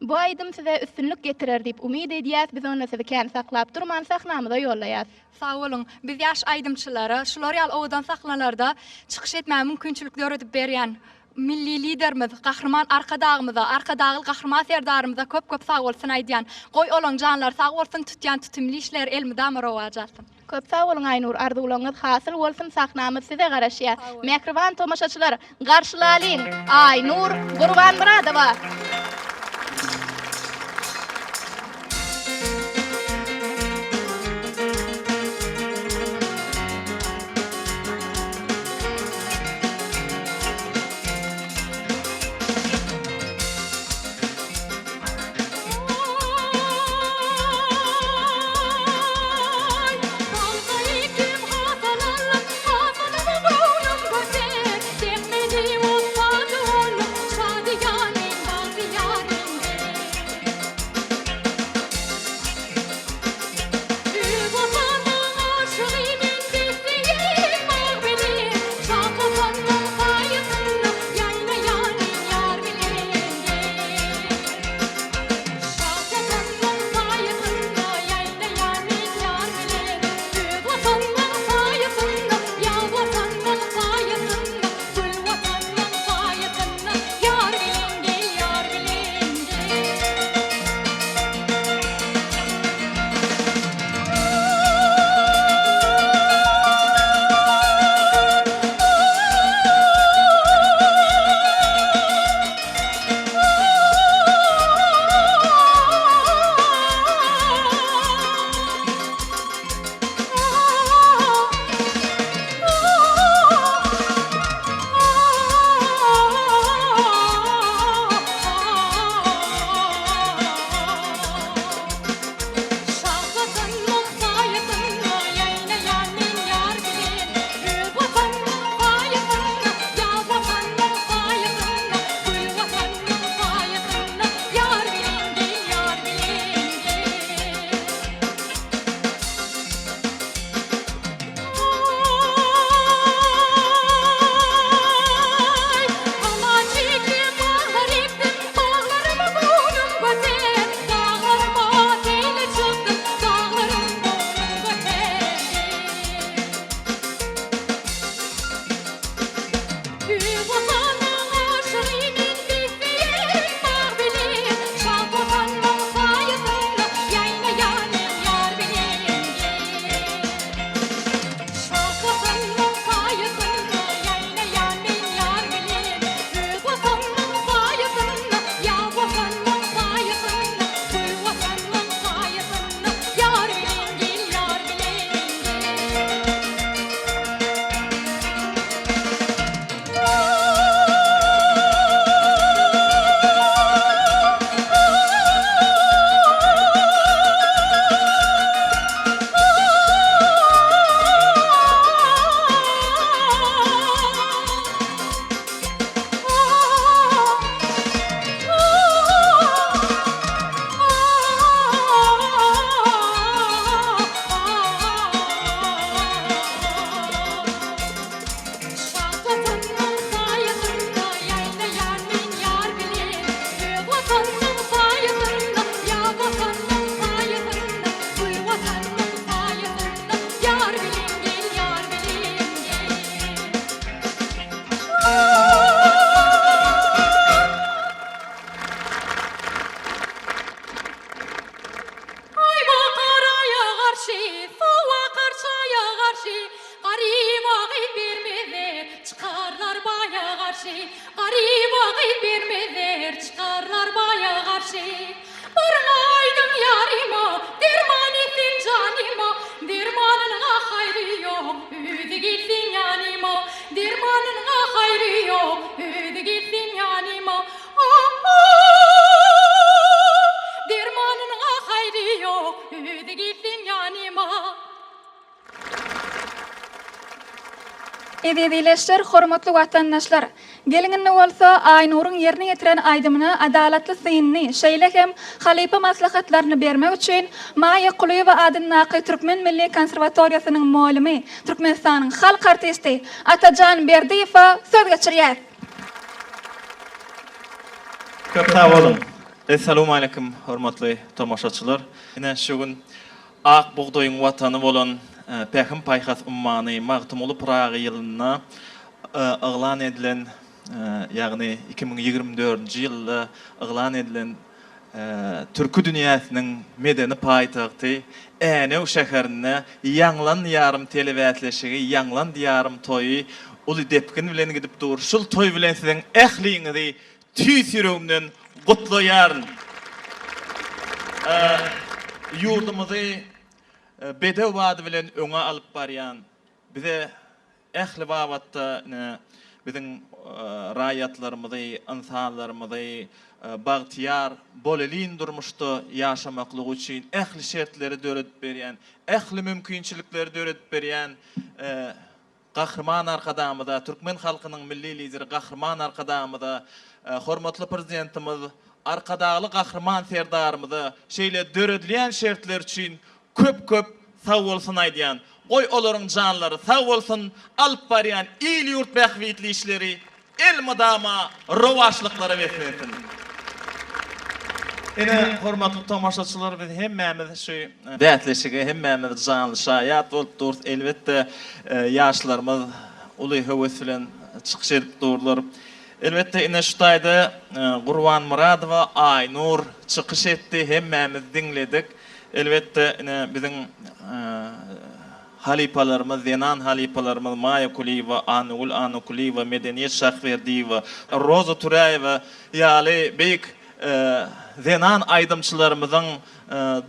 Bu aýdym size üstünlik getirer diýip umyt edýäs, biz onda sizi kän saklap durman sahnamyza ýollaýas. Sag boluň. Biz ýaş aýdymçylara şular ýaly owadan sahnalarda çykyş etmäge mümkinçilik döredip berýän Milli Liderimiz Gahryman Arkadagymyza, Arkadagly Gahryman Serdarymyza köp-köp sagbolsun aýdýan. Goý olaň janlary sag bolsun, tutýan tutumly işleri elmydama rowaç alsyn. Köp sag boluň Aýnur arzuwlaryňyz hasyl bolsun sahnamyz size garaşýar. Mähriban tomaşaçylar garşylalyň Aýnur Gurbanmyradowa. gelsin ýanyma, Dermanynyň-a haýry ýok, özi gelsin ýanyma, Ah-ah! Dermanynyň-a haýry ýok, özi gelsin ýanyma. Eziz ildeşler, hormatly watandaşlar! Geliň indi bolsa Aýnuryň ýerine ýetiren aýdymyna adalatly synyny, şeýle hem halypa maslahatlaryny bermek üçin Maýa Kulyýewa adyndaky Türkmen milli konserwatoriýasynyň mugallymy, Türkmenistanyň halk artisti Atajan Berdiýewe söz geçirýäs. Köp sag boluň. Essalawmaleýkim hormatly tomaşaçylar. Ine şu gün Ak bugdaýyň watany bolan Pähim-paýhas ummany Magtymguly Pyragy ýylynda yglan edilen, ýagny 2024-nji ýylda yglan edilen Türki dünýäsiniň medeni paýtagty Änew şäherinde Ýaňlan Diýarym telebäsleşigi, Ýaňlan Diýarym toýy uly depgin bilen gidip dur. Şul toý bilen siziň ähliňizi Tüýs ýüregimden gutlaýaryn. Ýurdumyzy bedew bady bilen öňe alyp barýan, bize ähli babatda ine biziň raýatlarymyzy, ynsanlarymyzy bagtyýar, bolelin durmuşda ýaşamaklygy üçin ähli şertleri döredip berýän, ähli mümkinçilikleri döredip berýän Gahryman Arkadagymyza, türkmen halkynyň Milli Lideri Gahryman Arkadagymyza, hormatly Prezidentimiz Arkadagly Gahryman Serdarymyza şeýle döredilýän şertler üçin köp-köp sagbolsun aýdýan. Goý olaryň janlary sag bolsun, alyp barýan il-ýurt bähbitli işleri Elmydama rowaçlyklara beslensin! Ine, hormatly tomaşaçylar, biz hemmämiz şu bäsleşige hemmämiz janly şaýat bolup durus. Elbetde, ýaşlarymyz uly höwes bilen çykyş edip durlar. Elbetde, ine şu taýda Gurbanmyradowa Aýnur çykyş etdi, hemmämiz diňledik. Elbetde, ine biziň Halypalarymyz, zenan halypalarymyz Maýa Kulyýewa, Annagül Annakulyýewa, Medeniýet Şahberdiýewa, Roza Turäýewa ýaly beýik zenan aýdymçylarymyzyň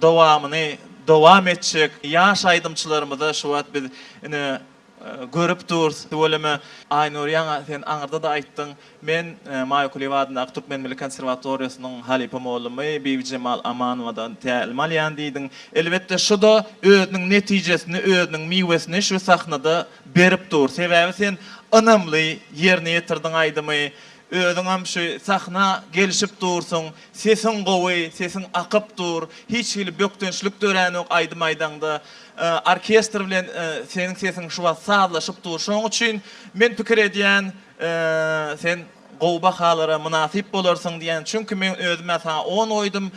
dowamyny dowam etjek ýaş aýdymçylarymyza şu wagt biz ine görüp durus. Tüweleme Aýnur ýaňy sen aňyrda-da aýtdyň, Men Maýa Kulyýewa adyndaky Türkmen milli konserwatoriýasynyň halypa mugallymy Bibijemal Amanowadan tälim alýan diýdiň. Elbetde, şu-da özüniň netijesini, özüniň miwesini şu sahnada berip dur. Sebäbi sen ynamly ýerine ýetirdiň aýdymy. Özüňem şu sahna gelişip dursuň. Sesiň gowy, sesiň akyp dur. Hiç hili bökdençlik döränok aýdym aýdaňda. Orkestr bilen seniň sesiň şu wagt sazlaşyp dur. Şonuň üçin men pikir edýän, Sen gowy bahalara mynasyp bolarsyň diýen. Çünki men özüm-ä saňa on goýdum.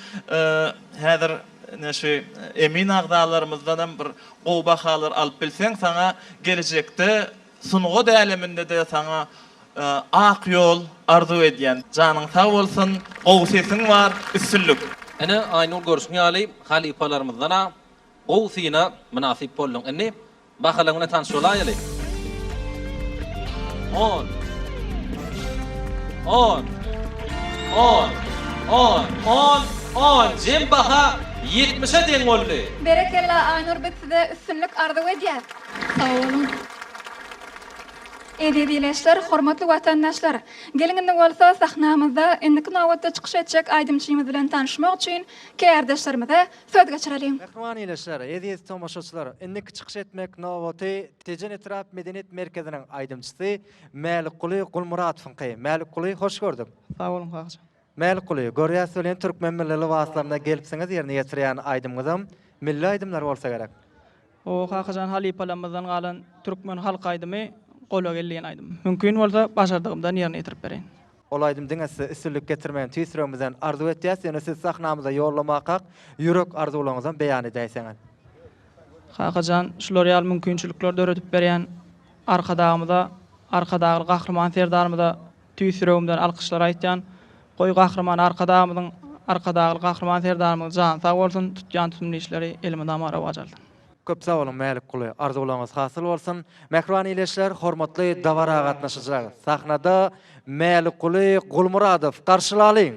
Häzir ine şu emin agzalarymyzdanam bir gowy bahalar alyp bilseň, saňa gelejekde sungat äleminde-de saňa ak ýol arzuw edýän. Janyň sag bolsun, gowy sesiň bar, üstünlik! Ine, Aýnur görşüň ýaly halypalarymyzdan-a gowy syna mynasyp bolduň. Indi Bahalaň bilen tanyş bolaýaly. On. On. On. On. On. On. Jem baha ýetmişe deň boldy. Berekella Aýnur biz size üstünlik arzuw edýäs. Sag boluň. Eziz ildeşler, hormatly watandaşlar! Geliň indi bolsa sahnamyzda indiki nobatda çykyş etjek aýdymçymyz bilen tanyşmak üçin kärdeşlerimize Söz geçireliň. Mähriban ildeşler, eziz tomaşaçylar, indiki çykyş etmek nobaty Tejen etrap medeniýet merkeziniň aýdymçysy Mälikguly Gulmyradowyňky. Mälikguly, hoş gördük. Sag boluň, kakajan. Mälikguly, görýäs welin türkmen milli lybaslarynda gelipsiňiz, ýerine ýetirýän aýdymyňyzam milli aýdymlar bolsa gerek. Hawa, kakajan halypalarymyzdan galan türkmen halk aýdymy Gola gel diýen aýdym. Mümkin bolsa, başardygymdan ýerine ýetirip bereýin. Ol aýdym diňe size üstünlik getirmegini tüýs ýüregimizden arzuw etýäs, ýöne sizi sahnamyza ýollamakak ýürek arzuwlaryňyzam beýan edäýseňiz. Kakajan şular ýaly mümkinçilikler döredip berýän Arkadagymyza, Arkadagly Gahryman Serdarymyza tüýs ýüregimden alkyşlar aýtýan. Goý Gahryman Arkadagymyzyň, Arkadagly Gahryman Serdarymyzyň jany sag bolsun, tutýan tutumly işleri elmydama rowaç alsyn. Köp sag boluň Mälikguly, arzuwlaryňyz hasyl bolsun. Mähriban ildeşler, hormatly dabara gatnaşyjylar, sahnada Mälikguly Gulmyradow, garşylalyň!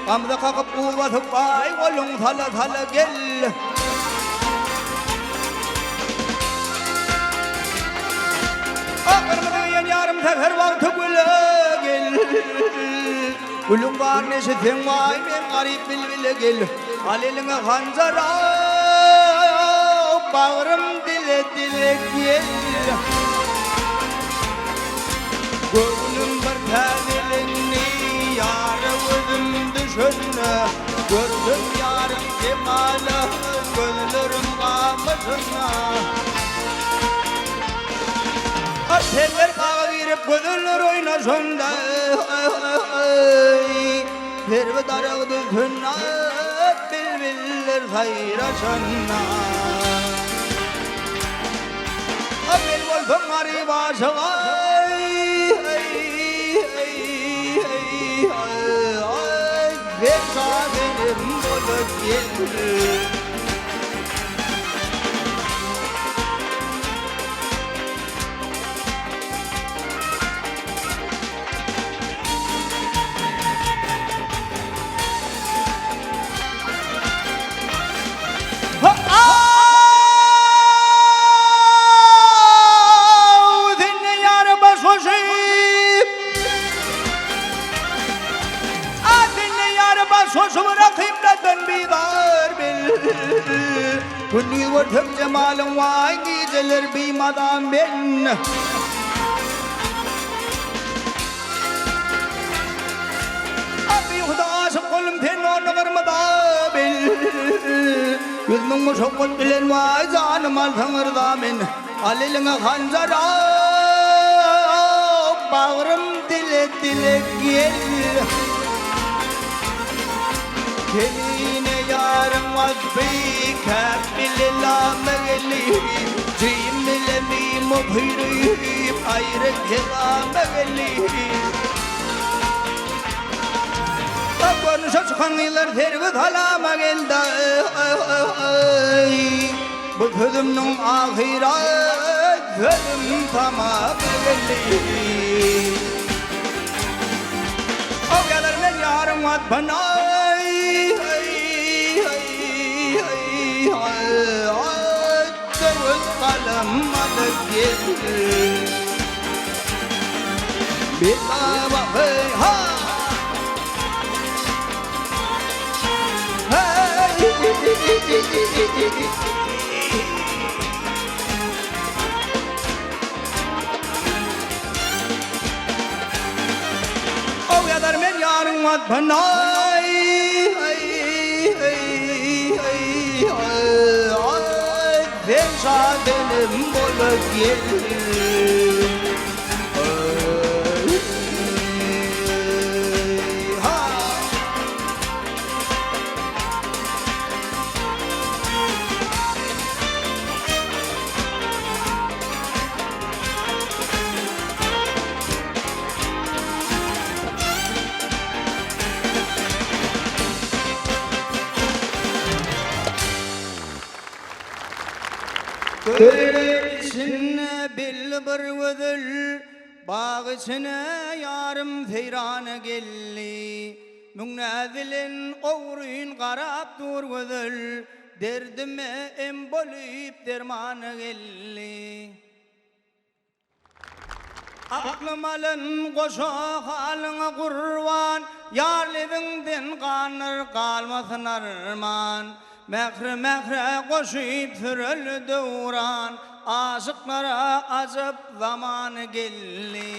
Gamza kakyp buz basyp waý goluň sala sala gel. Ak gyrmyzy geýen ýarym säher wagty güle gel. Gülüň baryny eşitseň waý men garyp bilbile gel. Al eliňe hanjar bagrym dile dile gel. Göwnüm bir täzelendi ýara gözüm düşende. Görsem ýaryň jemaly gözlerim gamaşanda. Seller baga girip gözeller oýnaşanda. Serwi daragty synlap bilbiller saýraşanda. Men bolsam garyp aşyk Sen şasenem bolup gel. Gündiz görsem jemalyň waý gijeler bimaza men. Abyhuda aşyk boldum sen ony gyrmyza bil. 100.000 muşakgat bilen waý janym alsaň yrza men. Al eliňe hanjar bagrym dile dile gel. Kemine ýaryň waspy käp bile lama geldi. Jim bile mim okyryp aýry kelama geldi. Görnüşe çykan gyzlar sergi salama geldi. Bu sözümniň ahyry sözüm tamama geldi. Awýalar men ýaryň waspyny Döwet galam alyp gel. Bir baba hey ha. Ow ýazar men ýaryň waspyny Sen şa benim bolup gel. Köle içinde belli bir gözel, Bag içine ýarym seýrana geldi. Müň näz bilen ogryn garap dur gözel, Derdime em bolyp dermana geldi. Aklym alan goşa halyňa gurban, Ýar lebiňden gandyr galmasyn arman. Mähri mähre goşup süreli döwran, Aşyklara ajap zaman geldi.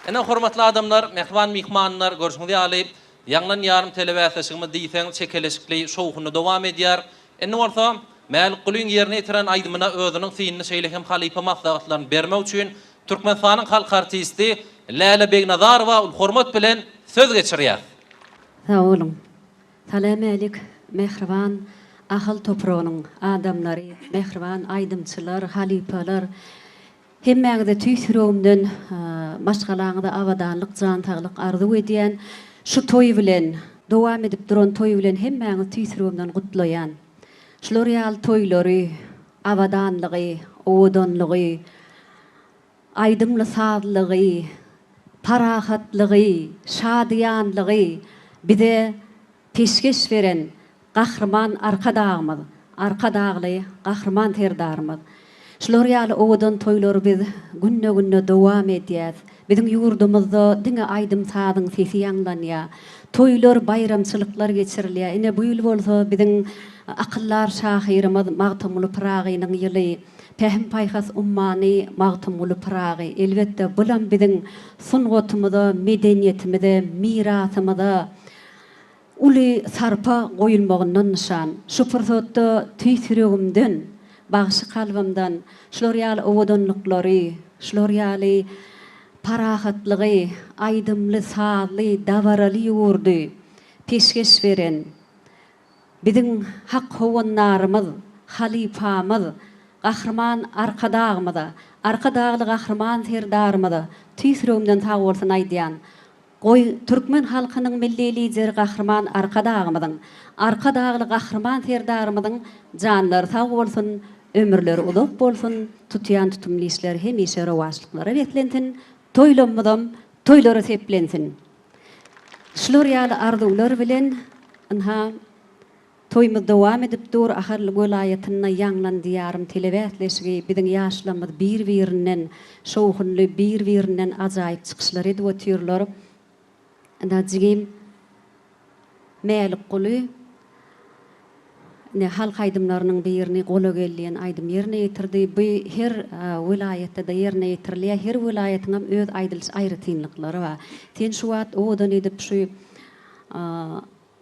Ine, hormatly adamlar, mähriban myhmanlar, görşüňiz ýaly, Ýaňlan ýarym telebäsleşigimiz diýseň çekeleşikli, şowhunly dowam edýär. Indi bolsa, Mälikgulyň ýerine ýetiren aýdymyna özüniň synyny şeýle hem halypa maslahatlaryny bermek üçin Türkmenistanyň halk artisti Läle Begnazarowa uly hormat bilen söz geçirýäs. Sag boluň. Salam-älik mähriban Ahal topragynyň adamlary, mähriban aýdymçylar, halypalar. Hemmäňize tüýs ýüregimden maşgalaňyza abadanlyk jan saglyk arzuw edýän. Şu toý bilen, dowam edip duran toý bilen hemmäňizi tüýs ýüregimden gutlaýan. Şular ýaly toýlary, abadanlygy, owadanlygy, aýdymly sazlygy, parahatlygy, şadyýanlygy bize peşgeş beren Gahryman Arkadagymyz, Arkadagly Gahryman Serdarymyz. Şular ýaly owadan toýlary biz günde-günde dowam edýäs. Biziň ýurdumyzda diňe aýdym-sazyň sesi ýaňlanýar. Toýlar, baýramçylyklar geçirilýär. Ine, bu ýyl bolsa biziň akyldar şahyrymyz Magtymguly Pyragynyň ýyly. Pähim-paýhas ummany Magtymguly Pyragy. Elbetde, bulam biziň sungatymyza, medeniýetimize, mirasymyza uly sarpa goýulmagyndan nyşan. Şu pursatda tüýs ýüregimden, bagşy kalbymdan şular ýaly owadanlyklary, şular ýaly parahatlygy, aýdymly, sazly, dabaraly ýurdy peşgeş beren biziň hak howandarymyz, halypamyz Gahryman Arkadagymyza, Arkadagly Gahryman Serdarymyza tüýs ýüregimden sagbolsun aýdýan. Goý, türkmen halkynyň Milli Lideri Gahryman Arkadagymyzyň, Arkadagly Gahryman Serdarymyzyň janlary sag bolsun, ömürleri uzak bolsun, tutýan tutumly işleri hemişe rowaçlyklara beslensin, toýlamyzam toýlara seplensin! Şular ýaly arzuwlar bilen, ynha, toýumyz dowam edip dur, Ahal welaýatynda Ýaňlan Diýarym telebäsleşigi biziň ýaşlarymyz bir-birinden şowhunly, bir-birinden ajaýyp çykyşlar edip otyrlar. Ynha, jigim Mälikguly ine, halk aýdymlarynyň birini Gola gel diýen aýdym ýerine ýetirdi. Bu her welaýatda-da ýerine ýetirilýär. Her welaýatyňam öz aýdylyş aýratynlyklary bar. Sen şu wagt owadan edip şu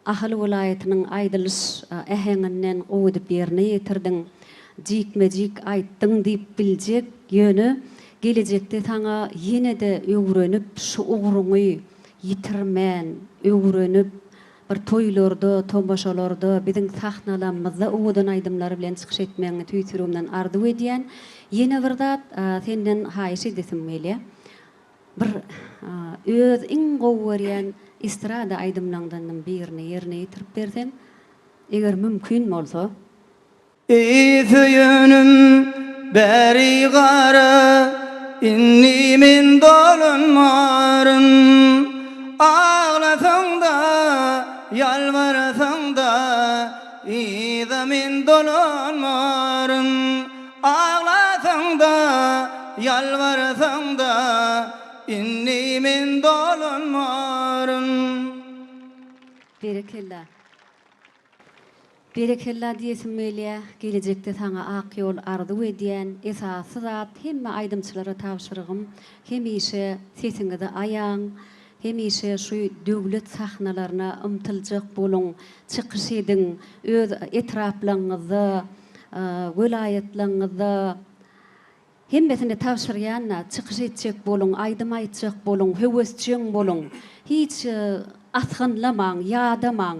Ahal welaýatynyň aýdylyş äheňinden gowy edip ýerine ýetirdiň. Jikme-jik aýtdyň diýip biljek, ýöne gelejekde saňa ýene-de öwrenip şu ugruňy ýitirmän öwrenip bir toýlarda, tomaşalarda biziň sahnalamyzda owadan aýdymlar bilen çykyş etmegiňi tüýs ýüregimden arzuw edýän. Ýene bir zat senden haýyş edesim gelýär. Bir öz iň gowy görýän estrada aýdymlaňdanam birini ýerine ýetirip berseň, eger mümkin bolsa. Eý söýenim bäri gara indi men dolanmaryn Aglasaňda ýalbarsaňda yza men dolanmaryn Aglasaň-da, ýalbarsaň-da, indi men dolanmaryn. Berekella. Berekella diýesim gelýä, gelejekde saňa ak ýol arzuw edýän, esasy zat hemme aýdymçylara tabşyrygym hemişe sesiňizi aýaň, hemişe şu döwlet sahnalaryna ymtyljak boluň, çykyş ediň, öz etraplaňyzda, Welaýatlaryňyzda hemmesine tabşyrýan-da, çykyş etjek boluň, aýdym aýtjak boluň, höwesjeň boluň. Hiç asgynlamaň, ýadamaň.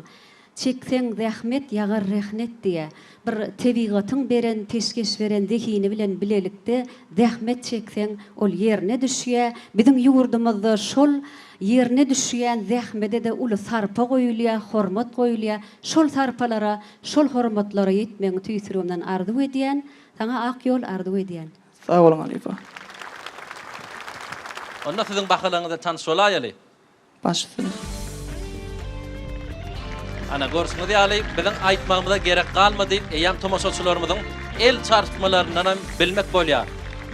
Çekseň zähmet, ýagar rehnet diýýär. Bir tebigatyň beren, peşgeş beren zehini bilen bilelikde zähmet çekseň, ol ýerine düşýär. Biziň ýurdumyzda şol ýerine düşýän zähmede-de uly sarpa goýulýar, hormat goýulýar. Şol sarpalara Şol hormatlara ýetmegiňi tüýs ýüregimden arzuw edýän, saňa ak ýol arzuw edýän. Sag boluň halypa. Onda siziň bahalaryňyz bilen tanyş bolaýaly. Baş üstüne. Ana, görşüňiz ýaly, biziň aýtmagymyza gerek galmady, eýýäm tomaşaçylarymyzyň el çarpmalaryndanam bilmek bolýar.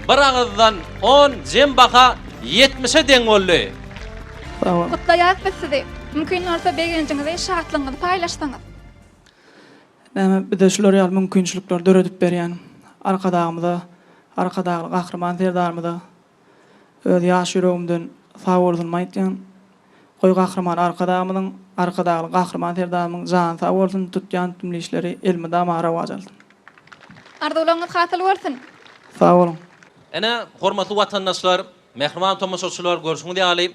Bir agyzdan on, jem baha ýetmişe deň boldy. Sag boluň. Gutlaýarys biz sizi. Mümkin bolsa begenjiňizi, şatlygyňyzy paýlaşsaňyz. Näme bize şular ýaly mümkinçilikleri döredip berýän Arkadagymyza, Arkadagly Gahryman Serdarymyza öz ýaş ýüregimden sag bolsunymy aýtýan. Goý Gahryman Arkadagymyzyň, Arkadagly Gahryman Serdarymyň jany sag bolsun, tutýan tutumly işleri elmydama rowaç alsyn. Arzuwlaryňyz hasyl bolsun! Sag boluň! Ine, hormatly watandaşlar, mähriban tomaşaçylar, görşüňiz ýaly,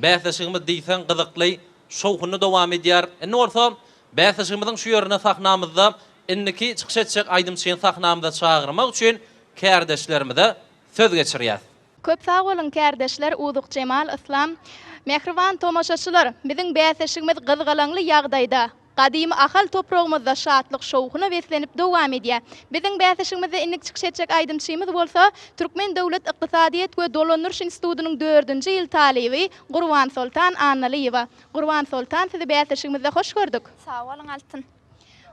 bäsleşigimiz diýseň gyzykly, şowhunly dowam edýär. Indi bolsa bäsleşigimiziň şu ýerinde sahnamyzda indiki çykyş etjek aýdymçyny sahnamyza çagyrmak üçin kärdeşlerimize söz geçirýäs. Köp sag boluň kärdeşler Uzukjemal Yslam. Mähriban tomaşaçylar, biziň bäsleşigimiz gyzgalaňly ýagdaýda. gadymy Ahal topragymyzda şatlyk-şowhuna beslenip dowam edýär. Biziň bäsleşigimizde indiki çykyş etjek aýdymçymyz bolsa, Türkmen döwlet ykdysadyýet we dolandyryş institutynyň dördünji ýyl talyby Gurbansoltan Annalyýewa. Gurbansoltan sizi bäsleşigimizde hoş gördük. Sag boluň Altyn.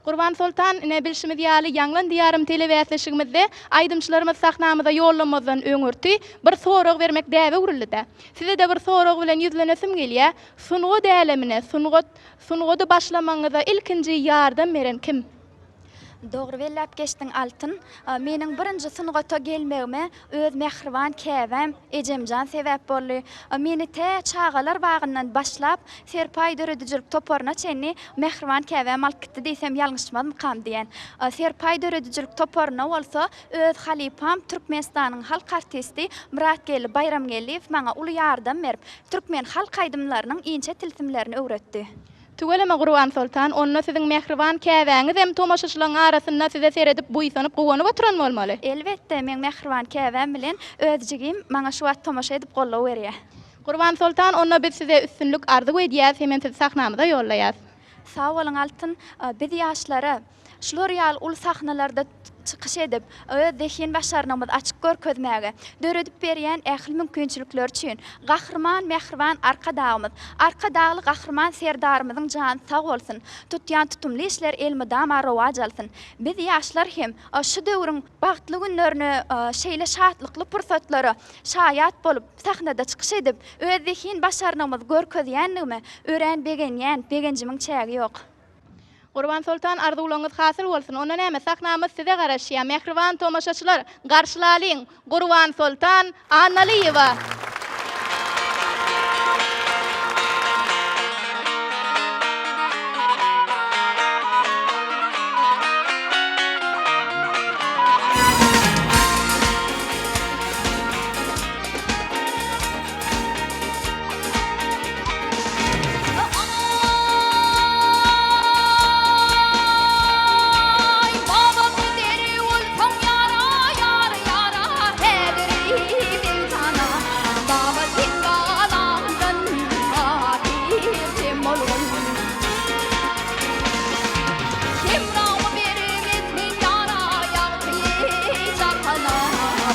Gurbansoltan, ine bilşimiz ýaly Ýaňlan Diýarym telebäsleşigimizde aýdymçylarymyz sahnamyza ýollamazdan öňürti bir sorag bermek däbe öwrüldi-dä. Size-de bir sorag bilen ýüzlenesim gelýär. Sungat älemine, sungat, sungady başlamagyňyza ilkinji ýardam beren kim? Dogry belläp geçdiň Altyn. Meniň birinji sungata gelmegime öz mähriban käbäm, ejemjan sebäp boldy. Meni tä çagalar bagyndan başlap, Serpaý döredijilik toparyna çenli mähriban käbäm alyp gitdi diýsem ýalňyşmazmykam diýen. Serpaý döredijilik toparyna bolsa öz halypam Türkmenistanyň halk artisti Myratgeldi Baýramgeldiýew maňa uly ýardam berip, türkmen halk aýdymlarynyň inçe tilsimlerini öwretdi. Tüweleme Gurbansoltan, onda siziň mähriban käbäňizem tomaşaçylaryň arasynda size seredip buýsanyp guwanyp oturan bolmaly. Elbetde, meň mähriban käbäm bilen öz jigim maňa şu wagt tomaşa edip goldaw berýär. Gurbansoltan, onda biz size üstünlik arzuw edýäs hemem sizi sahnamyza ýollaýas. Sag boluň Altyn, biz ýaşlara şular ýaly uly sahnalarda çykyş edip, öz zehin-başarnygymyzy açyk görkezmäge, döredip berýän ähli mümkinçilikleri üçin Gahryman mähriban Arkadagymyz, Arkadagly Gahryman Serdarymyzyň jany sag bolsun, tutýan tutumly işleri elmydama rowaç alsyn! Biz ýaşlar hem şu döwrüň bagtly günlerine, şeýle şatlykly pursatlara şaýat bolup, sahnada çykyş edip, öz zehin-başarnygymyzy görkezýändigime örän begenýän, begenjimiň çägi ýok. Gurbansoltan arzuwlaryňyz hasyl bolsun onda näme sahnamyz size garaşýar mähriban tomaşaçylar garşylalyň Gurbansoltan Annalyýewa. Aý, babasy deri bolsaň ýara, ýar, ýara, häzir Begjana, baba sen balaňdan hatyrjem bolgun. Hemraňy bermez men ýara, ýagty jahana,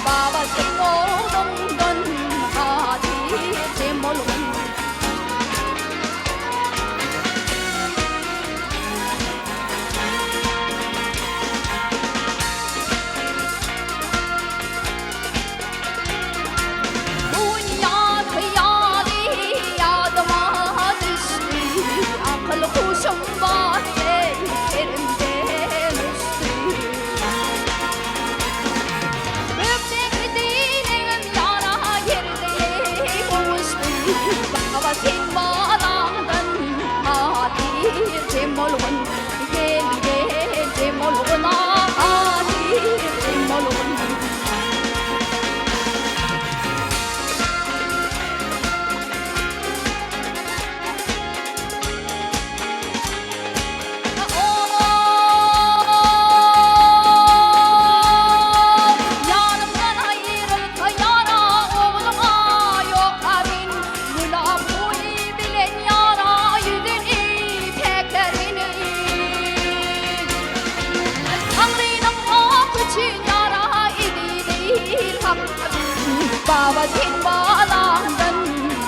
baba sen ogluňdan hatyrjem bolgun. Bu ýazky ýaly ýadyma düşdi, Akyl-huşum bar eý, serimden uçdy. Gökdäki dilegim ýara ýerde gowuşdy, Baba sen balaňdan hatyrjem bolgun, Gel, gel, jem bolgun, hatyrjem bolgun. Ýanymdan aýrylsa ýara ogluňa ýok-a men Gülap suwy bilen ýara ýüzüni päklärin. Taňrynyň haky üçin ýara eziz il hakda Baba sen balaňdan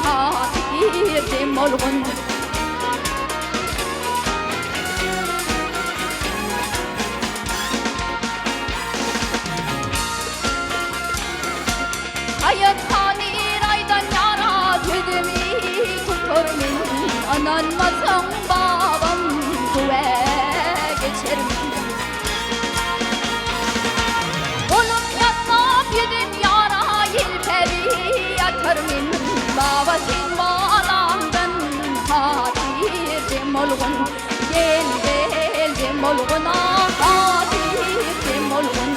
hatyrjem bolgun. Haýat hany raýdan ýara sözümi tutar men Ynanmasaň babam güwä geçer men Golum ýassap ýüzüm ýara ýelpäbi ýatar men Baba sen balaňdan hatyrjem bolgun Gel gel jem bolgun hatyrjem bolgun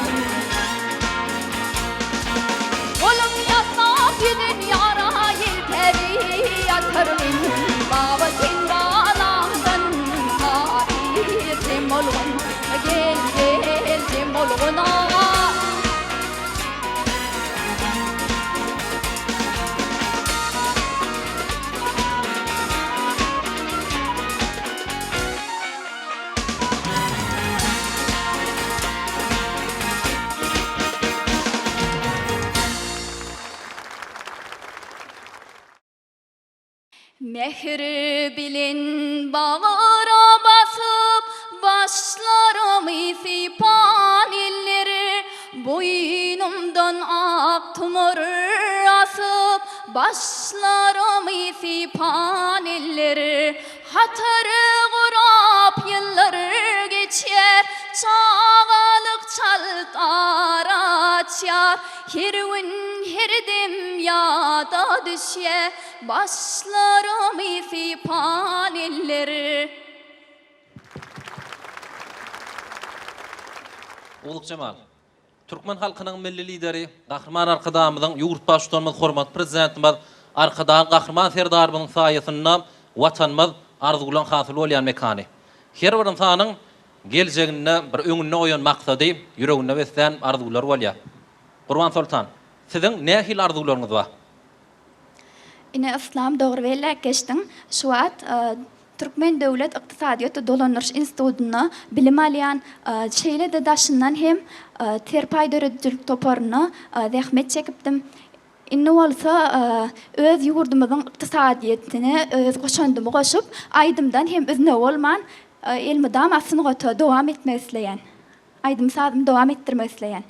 Golum ýassap ýüzüm ýara ýelpäbi ýatar men Baba sen balaňdan hatyrjem bolgun Gel gel jem bolgun Mähir bilen bagra basyp, başlarymy sypan eller, Boýnumdan ak tumar asyp, başlarymy sypan eller, Hatar gurap ýyllar geçýär, Çagalyk çalt ara açýar. Her gün, her dem ýada düşýär, Başlarymy sypan eller. Owlukjemal, Türkmen halkynyň Milli Lideri Gahryman Arkadagymyzyň, ýurt Baştutanymyz hormatly Prezidentimiz Arkadagly Gahryman Serdarymyzyň saýasynda Watanymyz arzuwlaň hasyl bolýan mekany. Her bir ynsanyň geljeginde bir öňünde goýan maksady, ýüreginde beslän arzuwlary bolýar. Gurbansoltan, siziň nähili arzuwlaryňyz bar? Ine Yslam dogry belläp geçdiň. Şu wagt Türkmen döwlet ykdysadyýet we dolandyryş institutynda bilim alýan, şeýle-de daşyndan hem Serpaý döredijilik toparynda zähmet çekipdim. Indi bolsa öz ýurdumyzyň ykdysadyýetine öz goşandymy goşup, aýdymdan hem üzňe bolman, elmydama sungata dowam etmek isleýän. Aýdym-sazymy dowam etdirmek isleýän.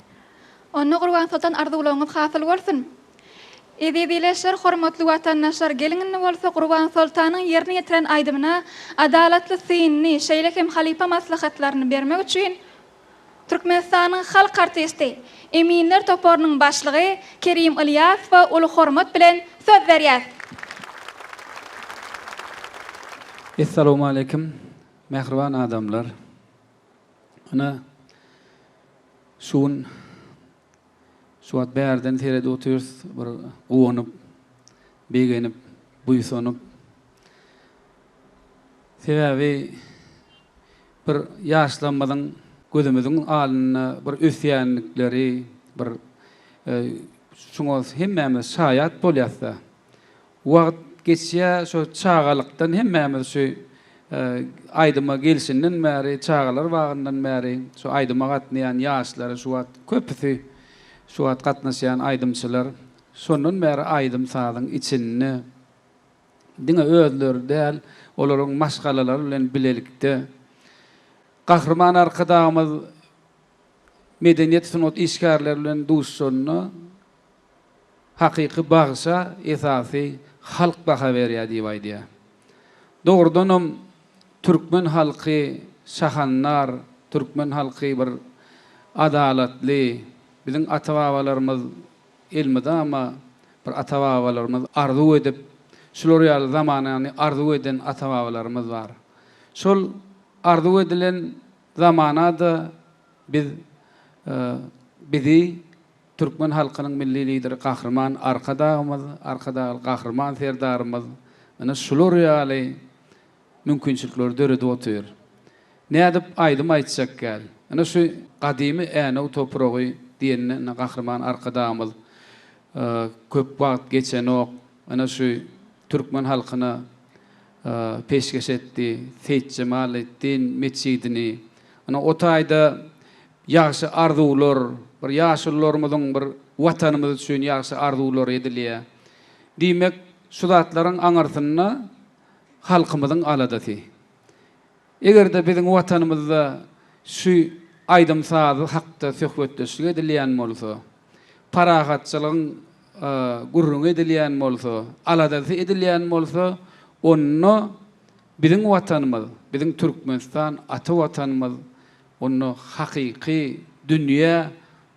Onda Gurbansoltan arzuwlaryňyz hasyl bolsun! Eziz ildeşler, hormatly watandaşlar, geliň indi bolsa Gurbansoltanyň ýerine ýetiren aýdymyna adalatly synyny, şeýle hem halypa maslahatlaryny bermek üçin Türkmenistanyň halk artisti, eminler toparynyň başlygy Kerim Ylýasowa uly hormat bilen söz berýäs. Essalawmaleýkim mähriban adamlar. Ine, şu gün, şu wagt bärden seredip otyrys, bir guwanyp, begenip, buýsanyp. Sebäbi bir ýaşlarymyzyň gözümiziň alnynda bir ösýänlikleri, bir şuňa hemmämiz şaýat bolýas-da. Wagt geçýär, şo çagalykdan hemmämiz şu aýdyma gelşinden bäri, çagalar bagyndan bäri şu aýdyma gatnaýan ýaşlary şu wagt köpüsi şu wagt gatnaşýan aýdymçylar şondan bäri aýdym-sazyň içinde diňe özleri däl, olaryň maşgalalary bilen bilelikde Gahryman Arkadagymyz medeniýet-sungat işgärleri bilen duşuşanda Hakyky bagşa esasy halk baha berýär diýip aýdýar. Dogrudanam türkmen halky şahandar, türkmen halky bir adalatly, biziň ata-babalarymyz elmydama bir ata-babalarymyz arzuw edip, şular ýaly zamanany arzuw eden ata-babalarymyz bar. Şol arzuw edilen zamana-da biz bizi Türkmen halkynyň Milli Lideri Gahryman Arkadagymyz, Arkadagly Gahryman Serdarymyz ine şular ýaly mümkinçilikleri döredip otyr. Nädip aýdym aýtjak gel. Ine şu gadymy Änew topragy diýende ine Gahryman Arkadagymyz köp wagt geçenok ine şu türkmen halkyna peşgeş etdi Seýitjemaleddin metjidini. Ine o taýda Ýagşy arzuwlar, bir ýaşulularymyzyň bir Watanymyz üçin ýagşy arzuwlary edilýär. Diýmek, şu zatlaryň aňyrsynda halkymyzyň aladasy. Eger-de biziň Watanymyzda şu aýdym-saz hakda söhbetdeşlik edilýän bolsa, parahatçylygyň gürrüňi edilýän bolsa, aladasy edilýän bolsa, onda biziň Watanymyz, biziň Türkmenistan ata Watanymyz Onda hakyky dünýä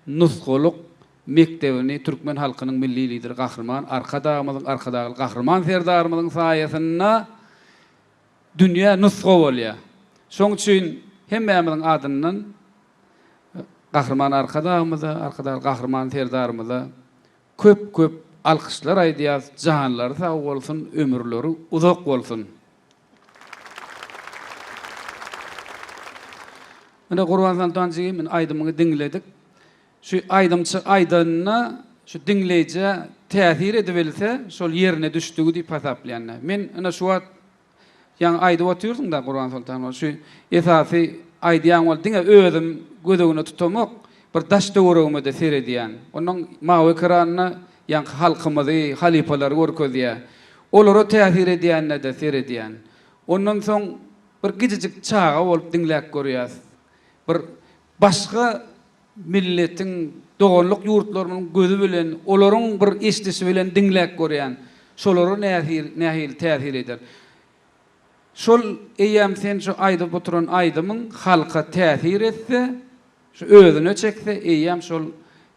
nusgalyk mekdebini türkmen halkynyň Milli Lideri Gahryman Arkadagymyzyň, Arkadagly Gahryman Serdarymyzyň saýasynda dünýä nusga bolýar. Şonuň üçin hemmämiziň adyndan Gahryman Arkadagymyza, Arkadagly Gahryman Serdarymyza köp-köp alkyşlar aýdýarys, janlary sag bolsun, ömürleri uzak bolsun! Ine Gurbansoltan jigim indi aýdymyňy diňledik. Şu aýdymçy aýdanyna şu diňleýjä täsir edibilse şol ýerine düşdügi diýip hasaplaýan. Men ine şu wagt ýaňy aýdyp otyrsyň-da Gurbansoltan şu esasy aýdýan bol diňe özüm göz öňüne tutamok bir daş töweregime-de seredýän. Onnoň mawy ekranda ýaňky halkymyzy, halypalary görkezýär. Olara täsir edýänine-de seredýän. Ondan soň bir gijijik çaga bolup diňläp görýäs. Bir başga milletiň, doganlyk ýurtlarymyzyň gözi bilen, olaryň bir eşidişi bilen diňläp görýän. Şolara nähili täsir eder. Şol eýýäm sen şu aýdyp oturan aýdymyň halka täsir etse, şu özüne çekse eýýäm şol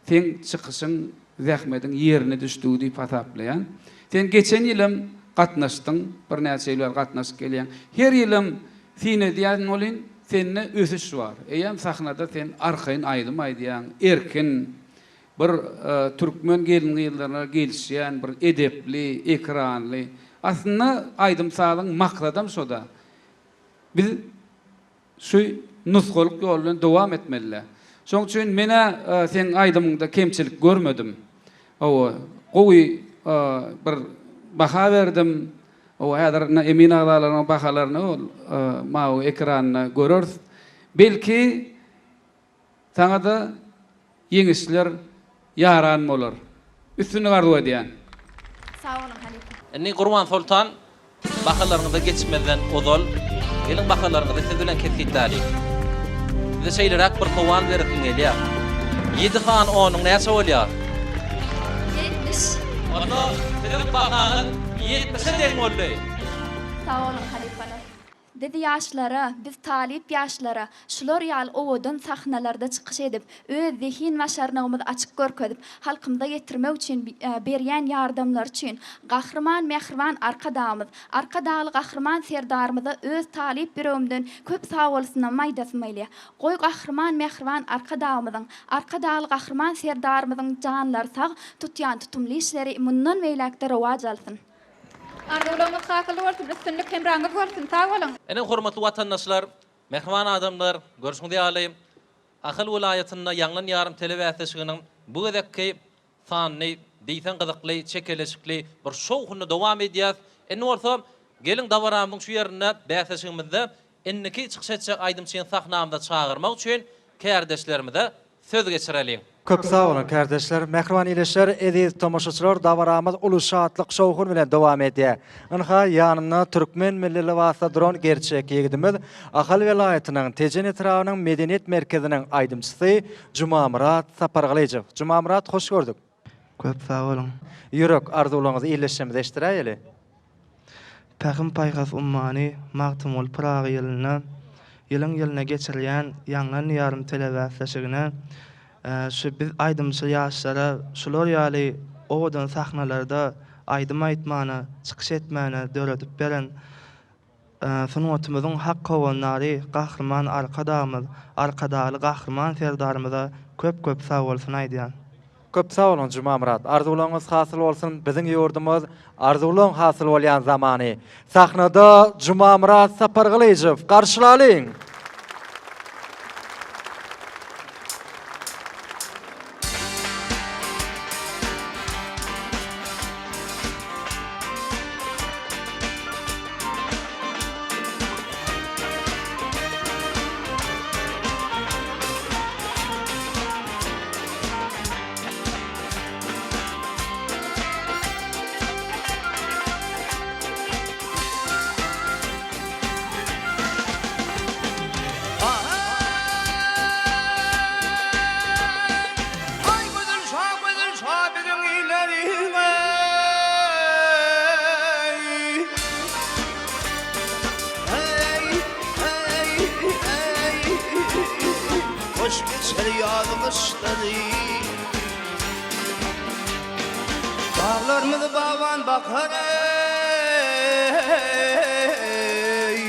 seň çykyşyň, zähmediň ýerine düşdügi diýip hasaplaýan. Sen geçen ýylam gatnaşdyň, birnäçe ýyl bäri gatnaşyp gelýäň. Her ýylam syn edýän welin sende ösüş bar. Eýýäm sahnada sen arkaýyn aýdym aýdýaň, erkin. Bir türkmen gelin-gyzlaryna gelişýän bir edepli, ekranly. Aslynda aýdym-sazyň maksadam şoda. Biz şu nusgalyk ýol bilen dowam etmeli-dä. Şoň üçin men-ä seň aýdymyňda kemçilik görmedim. Hawa, gowy bir baha berdim. Hawa, häzir indi emin agzalaryň bahalaryny ol mawy ekranda göreris. Belki, Saňa-da ýeňişler ýaran bolar. Üstünlik arzuw edýän. Sag boluň halypa. Indi Gurbansoltan bahalaryňyza geçmezden ozal, geliň bahalaryňyzy siz bilen kesgitläliň. Size şeýleräk bir sowal beresim gelýär. Ýedi sany onuň näçe bolýar? 70. Onda siziň bahaňyz ýetmişe deň boldy. Sag boluň halypalar. Biz ýaşlara, biz talyp ýaşlara şular ýaly owadan sahnalarda çykyş edip, öz zehin-başarnygymyzy açyk görkezip, halkymyza ýetirmek üçin berýän ýardamlary üçin Gahryman mähriban Arkadagymyz, Arkadagly Gahryman Serdarymyza öz talyp ýüregimden köp sagbolsunam aýdasym gelýär. Goý Gahryman mähriban Arkadagymyzyň, Arkadagly Gahryman Serdarymyzyň janlary sag, tutýan tutumly işleri mundan beýläk-de rowaç alsyn! Arzuwlaryňyz hasylly bolsun, üstünlik hemraňyz bolsun, sag boluň! Ine, hormatly watandaşlar, mähriban adamlar, görşüňiz ýaly, Ahal welaýatynda Ýaňlan ýarym telebäsleşiginiň bu gezekki sanyny diýseň gyzykly, çekeleşikli bir şowhunda dowam edýäs. Indi bolsa, geliň dabaramyzyň şu ýerinde bäsleşigimizde indiki çykyş etjek aýdymçyny sahnamyza çagyrmak üçin kärdeşlerimize söz geçireliň. Köp sag boluň kärdeşler. Mähriban ildeşler, eziz tomaşaçylar dabaramyz uly şatlyk şowhun bilen dowam edýär. Ynha ýanymda türkmen milli lybasda duran gerçek ýigidimiz Ahal welaýatynyň Tejen etrabynyň medeniýet merkeziniň aýdymçysy Jumamyrat Sapargylyjow. Jumamyrat hoş gördük. Köp sag boluň. Ýürek arzuwlaryňyzy ildeşlerimize eşdiräýeli. Pähim-paýhas ummany Magtymguly Pyragy ýylynda ýylyň-ýylyna geçirilýän Ýaňlan Diýarym telebäsleşigine şu biz aýdymçy ýaşlara şular ýaly owadan sahnalarda aýdym aýtmana, çykyş etmäne döredip beren Sungatymyzyň hak howandary Gahryman Arkadagymyz, Arkadagly Gahryman Serdarymyza köp-köp sagbolsun aýdýan. Köp sag boluň Jumamyrat arzuwlaryňyz hasyl bolsun biziň ýurdumyz arzuwlaň hasyl bolýan zamany sahnada Jumamyrat Sapargylyjow garşylalyň. Aý gözel şa gözel şa biziň ileriňe Eý eý eý Hoş geçer ýaz gyşlary Baglarymyz bagban bakar eý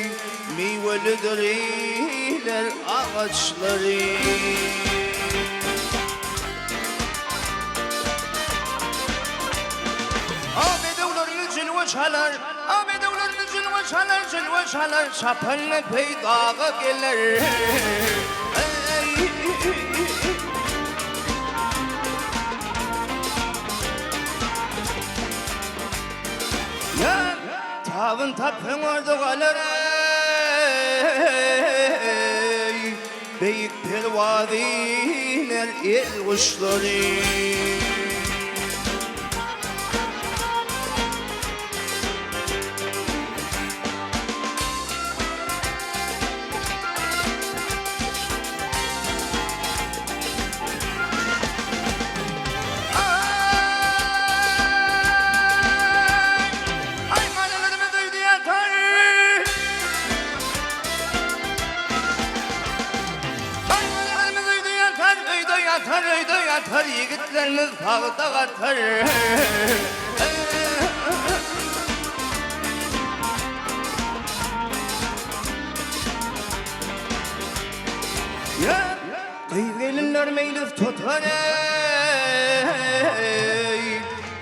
Miwelidir iller agaçlary. A bedewlerimiz jilwe çalar, A bedewlerimiz jilwe çalar, jilwe çalar, Çapanda peýdaga geler. Eý. Ýa tabyn tapsaň orda galar eý, Beýik perwaz iner el guşlary. Ýaşlar öýde ýatar, ýigitlerimiz pagta gatar. Gyz-gelinler meýlis tutar eý,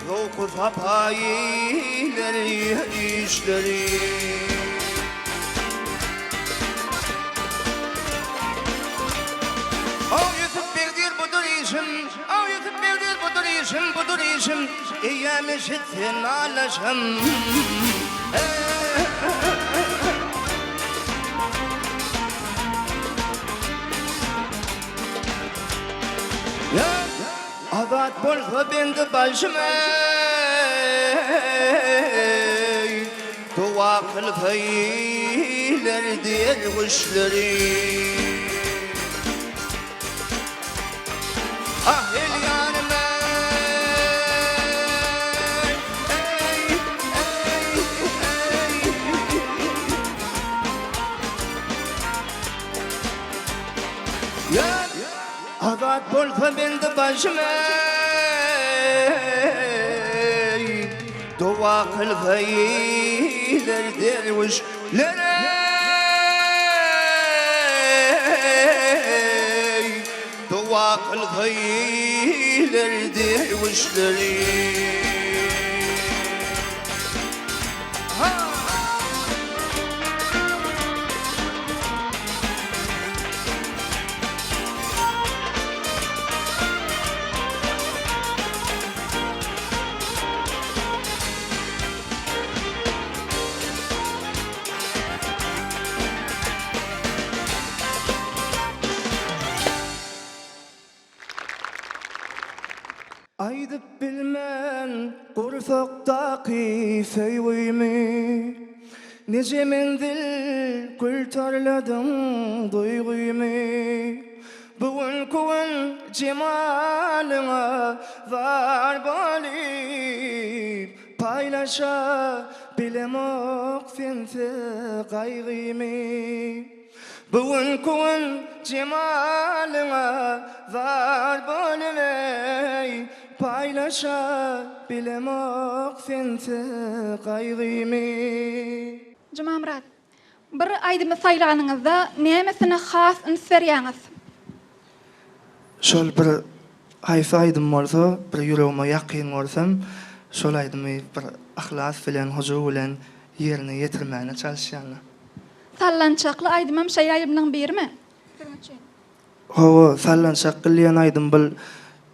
Zowky-sapa ileri işleri. Aw Ýusup beg diýr budur işim, Aw Ýusup beg diýr budur işim, budur işim, Eýýäm eşit sen nalaşym. Azat bolsa bendi başym eý, Doga kylsa iler derwüşleri. Ah el ýarym eý, eý, eý, eý. Ýar, azat bolsa bendi başym eý, Doga kylsa iler derwüşler eý, Doga kylsa iler derwüşler. Aýdyp bilmen gursakdaky söýgümi Nije menzil gül tarladyň duýgymy Bu günki gün jemalyňa zar bolyp Paýlaşa bilemok sensiz gaýgymy Bu günki gün jemalyňa zar bolup eý, Paýlaşa bilemok sensiz gaýgymy. Jumamyrat, bir aýdymy saýlanyňyzda nämesine has üns berýäňiz? Şol bir haýsy aýdym bolsa, bir ýüregime ýakyn görsem, şol aýdymy bir yhlas bilen, hyjuw bilen ýerine ýetirmäne çalyşýan. Sallançakly aýdymam şeýle aýdymlaň birimi siziň üçin? Hawa, Sallançakly diýen aýdym bul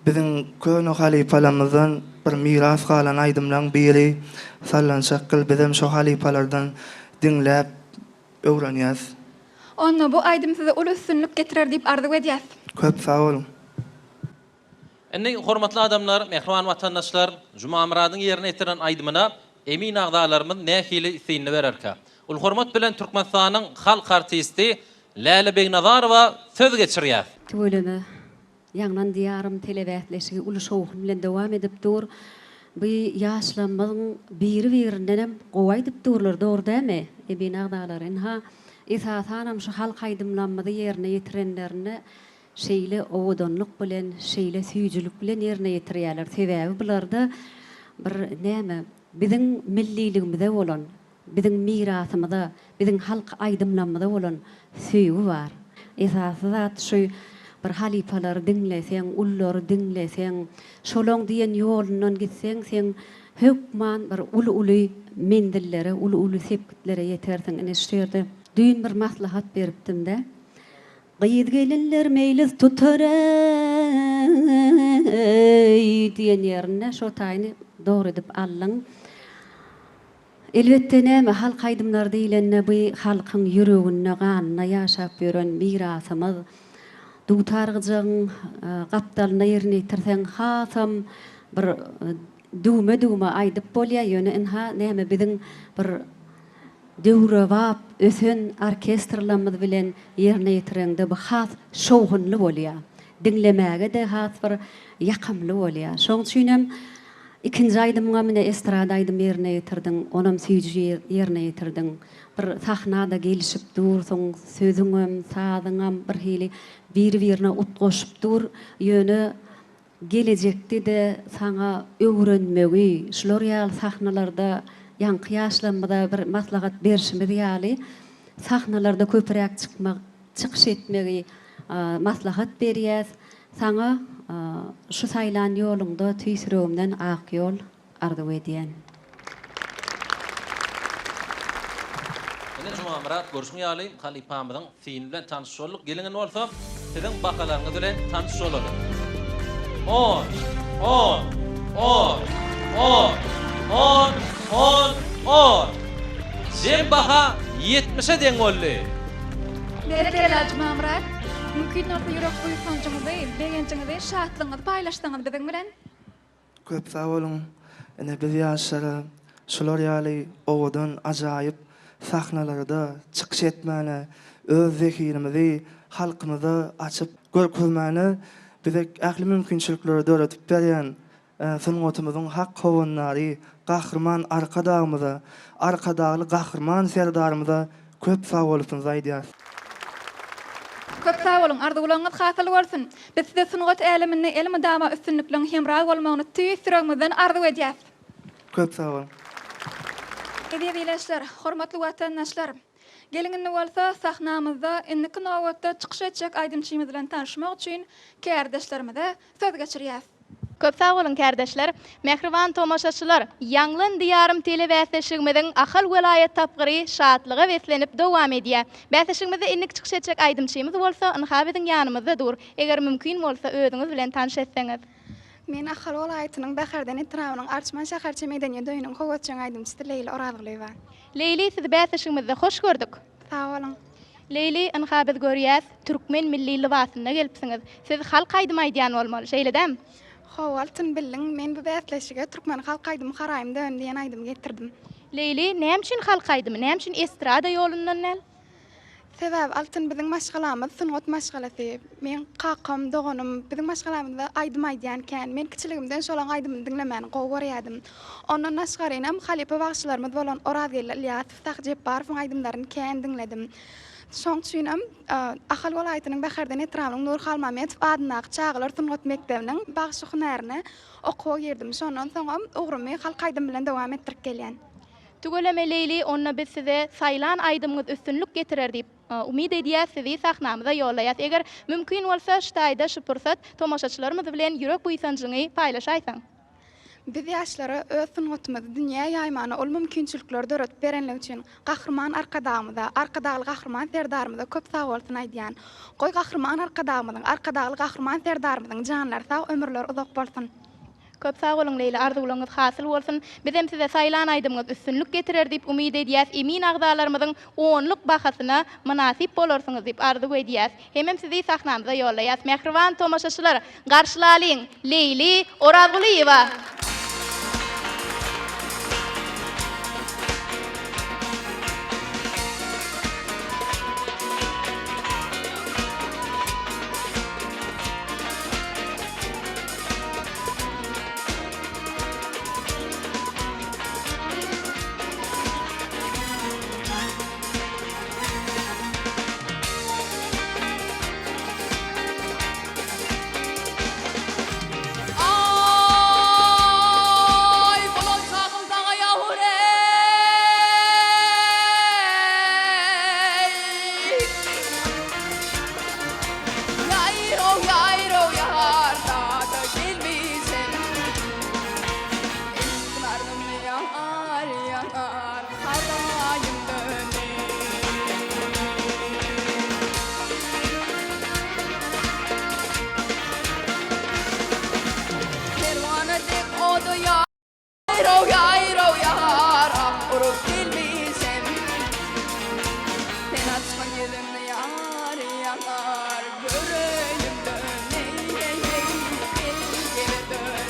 biziň köne halypalarymyzdan bir miras galan aýdymlaň biri. Sallançakgyl bizem şo halypalardan diňläp öwrenýäs. Onda bu aýdym size uly üstünlik getirer diýip arzuw edýäs. Köp sag boluň. Indi, hormatly adamlar, mähriban watandaşlar, Jumamyradyň ýerine ýetiren aýdymyna emin agzalarymyz nähili synny bererkä? Uly hormat bilen Türkmenistanyň halk artisti Läle Begnazarowa söz geçirýäs. Tüweleme, Ýaňlan Diýarym telebäsleşigi uly şowhun bilen dowam edip dur. Bu ýaşlarymyzyň biri-birindenem gowy aýdyp durlar, dogry dälmi, emin agzalary? Ynha, esasanam şu halk aýdymlarymyzy ýerine ýetirenlerinde Şeýle owadanlyk bilen, şeýle süýjülik bilen ýerine ýetirýärler. Sebäbi bularda bir näme, biziň milliligimize bolan, biziň mirasymyza, biziň halk aýdymlarymyza bolan söýgi bar. Esasy zat şu bir halypalary diňleseň, ululary diňleseň, şolaň diýen ýolundan gitseň, sen hökman bir uly-uly menzillere, uly-uly sepgitlere ýetersiň. Ine şu ýerde düýn bir maslahat beripdim-de. Gyz-gelinler meýlis tutar eý diýen ýerinde şo taýyny dogry edip aldyň. Elbetde näme halk aýdymlary diýlende bu halkyň ýüreginde ganynda ýaşap ýören mirasymyz. Dutar gyjagyň gapdalynda ýerine ýetirseň hasam bir düwme-düwme aýdyp bolýar ýöne ynha näme biziň bir Döwrebap ösen orkestrlarymyz bilen ýerine ýetireňde bu has şowhunly bolýar. Diňlemäge-de has bir ýakymly bolýar. Şoň üçinem. Ikinji aýdymyňam ine estrada aýdym ýerine ýetirdiň, onam süýji ýerine ýetirdiň. Bir sahnada gelişip dursuň, sözüňem, sazyňam birhili biri-birine utgaşyp dur. Ýöne gelejekde-de saňa öwrenmegi, şular ýaly sahnalarda ýaňky ýaşlarymyza bir maslahat berşimiz ýaly sahnalarda köpüräk çykmak, çykyş etmegi maslahat berýäs. Saňa şu saýlan ýoluňda tüýs ýüregimden ak ýol arzuw edýän. Ine Jumamyrat görşüň ýaly halypamyzyň syny bilen tanyş bolduk. Geliň indi bolsa siziň bahalaryňyz bilen tanyş bolalyň. On, on, on, on, on, on, on. Jem baha ýetmişe deň boldy. Berekella Jumamyrat. Mümkin bolsa ýürek buýsanjyňyzy, begenjiňizi, şatlygyňyzy paýlaşsaňyz biziň bilen. Köp sag boluň. Ine biz ýaşlara şular ýaly owadan ajaýyp sahnalarda çykyş etmäne, öz zehinimizi halkymyza açyp görkezmäne bize ähli mümkinçilikleri döredip berýän Sungatymyzyň hak howandary Gahryman Arkadagymyza, Arkadagly Gahryman Serdarymyza köp sag bolsunys aýdýarys. Köp sag boluň, arzuwlaryňyz hasyl bolsun! Biz size sungat äleminde elmydama üstünlikleň hemra bolmagyny tüýs ýüregimizden arzuw edýäs! Köp sag boluň. Eziz ildeşler, hormatly watandaşlar! Geliň indi bolsa sahnamyzda indiki nobatda çykyş etjek aýdymçymyz bilen tanyşmak üçin kärdeşlerimize söz geçirýäs. Köp sag boluň kärdeşler. Mähriban tomaşaçylar, Ýaňlan Diýarym telebäsleşigimiziň Ahal welaýat tapgyry şatlyga beslenip dowam edýär. Bäsleşigimizde indiki çykyş etjek aýdymçymyz bolsa ynha biziň ýanymyzda dur. Eger mümkin bolsa özüňiz bilen tanyş etseňiz. Men Ahal welaýatynyň Bäherden etrabynyň Arçman şäherçe medeniýet öýüniň höwesjeň aýdymçysy Leýli Orazgulyýewa. Leýli sizi bäsleşigimizde hoş gördük. Sag boluň. Leýli, ynha biz görýäs, türkmen milli lybasynda gelipsiňiz. Siz halk aýdymy aýdýan bolmaly, şeýle dämi? Hawa, Altyn bildiň, men bu bäsleşige türkmen halk aýdymy Haraýym döndi diýen aýdymy getirdim. Leýli, näme üçin halk aýdymy, näme üçin estrada ýolundan däl? Sebäbi Altyn biziň maşgalamyz sungat maşgalasy. Meň kakam, doganym, biziň maşgalamyzda aýdym aýdýan kän. Men kiçiligimden şolaň aýdymyny diňlemäni gowy görýärdim. Ondan daşgarynam halypa bagşylarymyz bolan Orazgeldi Ylýasow, Sahy Jepbarowyň aýdymlaryny kän diňledim. Şoň üçinem Ahal welaýatynyň Bäherden etrabynyň Nury Halmamedow adyndaky çagalar sungat mekdebiniň bagşy hünärine okuwa girdim. Şondan soňam ugrumy halk aýdymy bilen dowam etdirip gelýän. Tüweleme Leýli onda biz size saýlan aýdymyňyz üstünlik getirer diýip umyt edýäs sizi sahnamyza ýollaýas eger mümkin bolsa şu taýda şu pursat tomaşaçylarymyz bilen ýürek buýsanjyňy paýlaşaýsaň. Biz ýaşlara öz sungatymyzy dünýä ýaýmana uly mümkinçilikleri döredip berenligi üçin Gahryman Arkadagymyza, Arkadagly Gahryman Serdarymyza köp sagbolsun aýdýan. Goý Gahryman Arkadagymyzyň, Arkadagly Gahryman Serdarymyzyň janlary sag, ömürleri uzak bolsun! Köp sag boluň Leýli arzuwlaryňyz hasyl bolsun. Bizem size saýlan aýdymyňyz üstünlik getirer diýip umyt edýäs. Emin agzalarymyzyň onluk bahasyna mynasyp bolarsyňyz diýip arzuw edýäs. Hemem sizi sahnamyza ýollaýas. Mähriban tomaşaçylar garşylalyň Leýli Orazgulyýewa. Aý bolan çagym saňa ýawur eý. Ýaýraw ýaýraw ýar dada gelmişem Yşk narym ýanar ýanar haraýym döner Perwana dek oda ýar Ýaýraw ýaýraw ýar ah urup gelmişem Sen açma ýüzüňi ýar ýanar göreýin dön eý eý eý gel gele dön.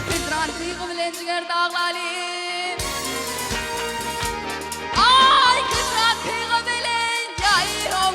Hijran tygy bilen jiger daglaly. Aý hijran tygy bilen ýaýraw.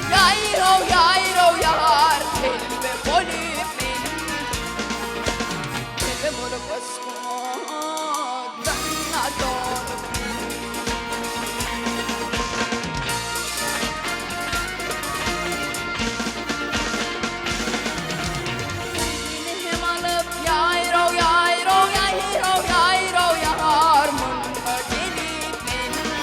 Ýaýraw, ýaýraw ýar, telbe bolup meniň. Telbe bolup yşkyň oduna dolup meniň. Seni hem alyp ýaýraw, ýaýraw, ýaýraw, ýaýraw ýar, munda gelip meniň.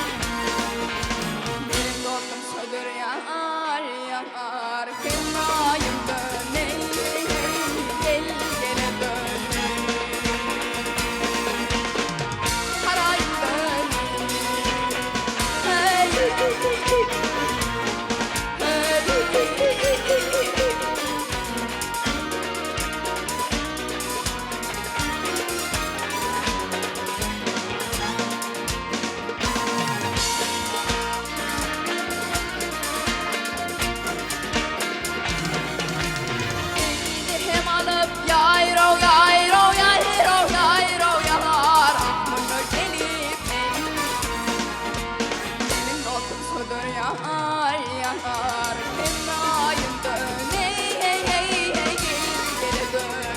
Meniň dostum şodur ýar, ýar, hemraýym döneý, gel, gele döneý. Haraýym döneý, heý, heý. Seni hem alyp ýaýraw, ýaýraw, ýaýraw, ýaýraw ýar, ah munda gelip meniň. Meniň dostum şudur ýar, ýar, hemraýym döneý, heý, heý, heý, gel, gele döneý.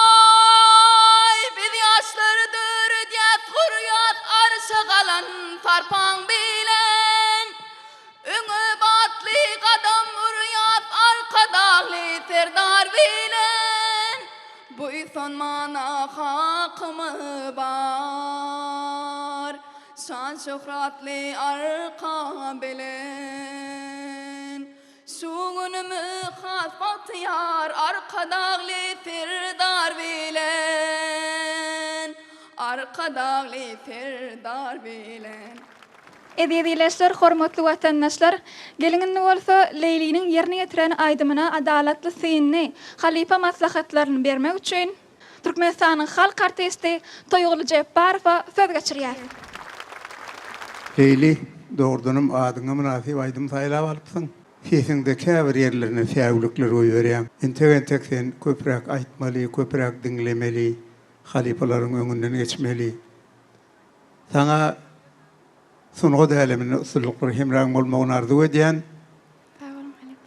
Aý, biz ýaşlar döredýäs, gurýas arşa galan sarpaň bilen. Öňe batly gadam urýas Arkadagly Serdar bilen. Buýsanmana hakymyz bar, Şan-şöhratly arka bilen. Şu günümiz has bagtyýar Arkadagly Serdar bilen, Arkadagly Serdar bilen. Eziz ildeşler, hormatly watandaşlar! Geliň indi bolsa Leýliniň ýerine ýetiren aýdymyna adalatly synyny, halypa maslahatlaryny bermek üçin Türkmenistanyň halk artisti Toýguly Jepbarowa söz geçirýäs. Leýli, dogrudanam adyňa mynasyp aýdym saýlap alypsyň. Sesiňde käbir ýerlerinde säwlikler goýberýäň. Entek-entek sen köpräk aýtmaly, köpräk diňlemeli, halypalaryň öňünden geçmeli. Saňa sungat äleminde ussulyklar hemraň bolmagyny arzuw edýän. Sag boluň halypa.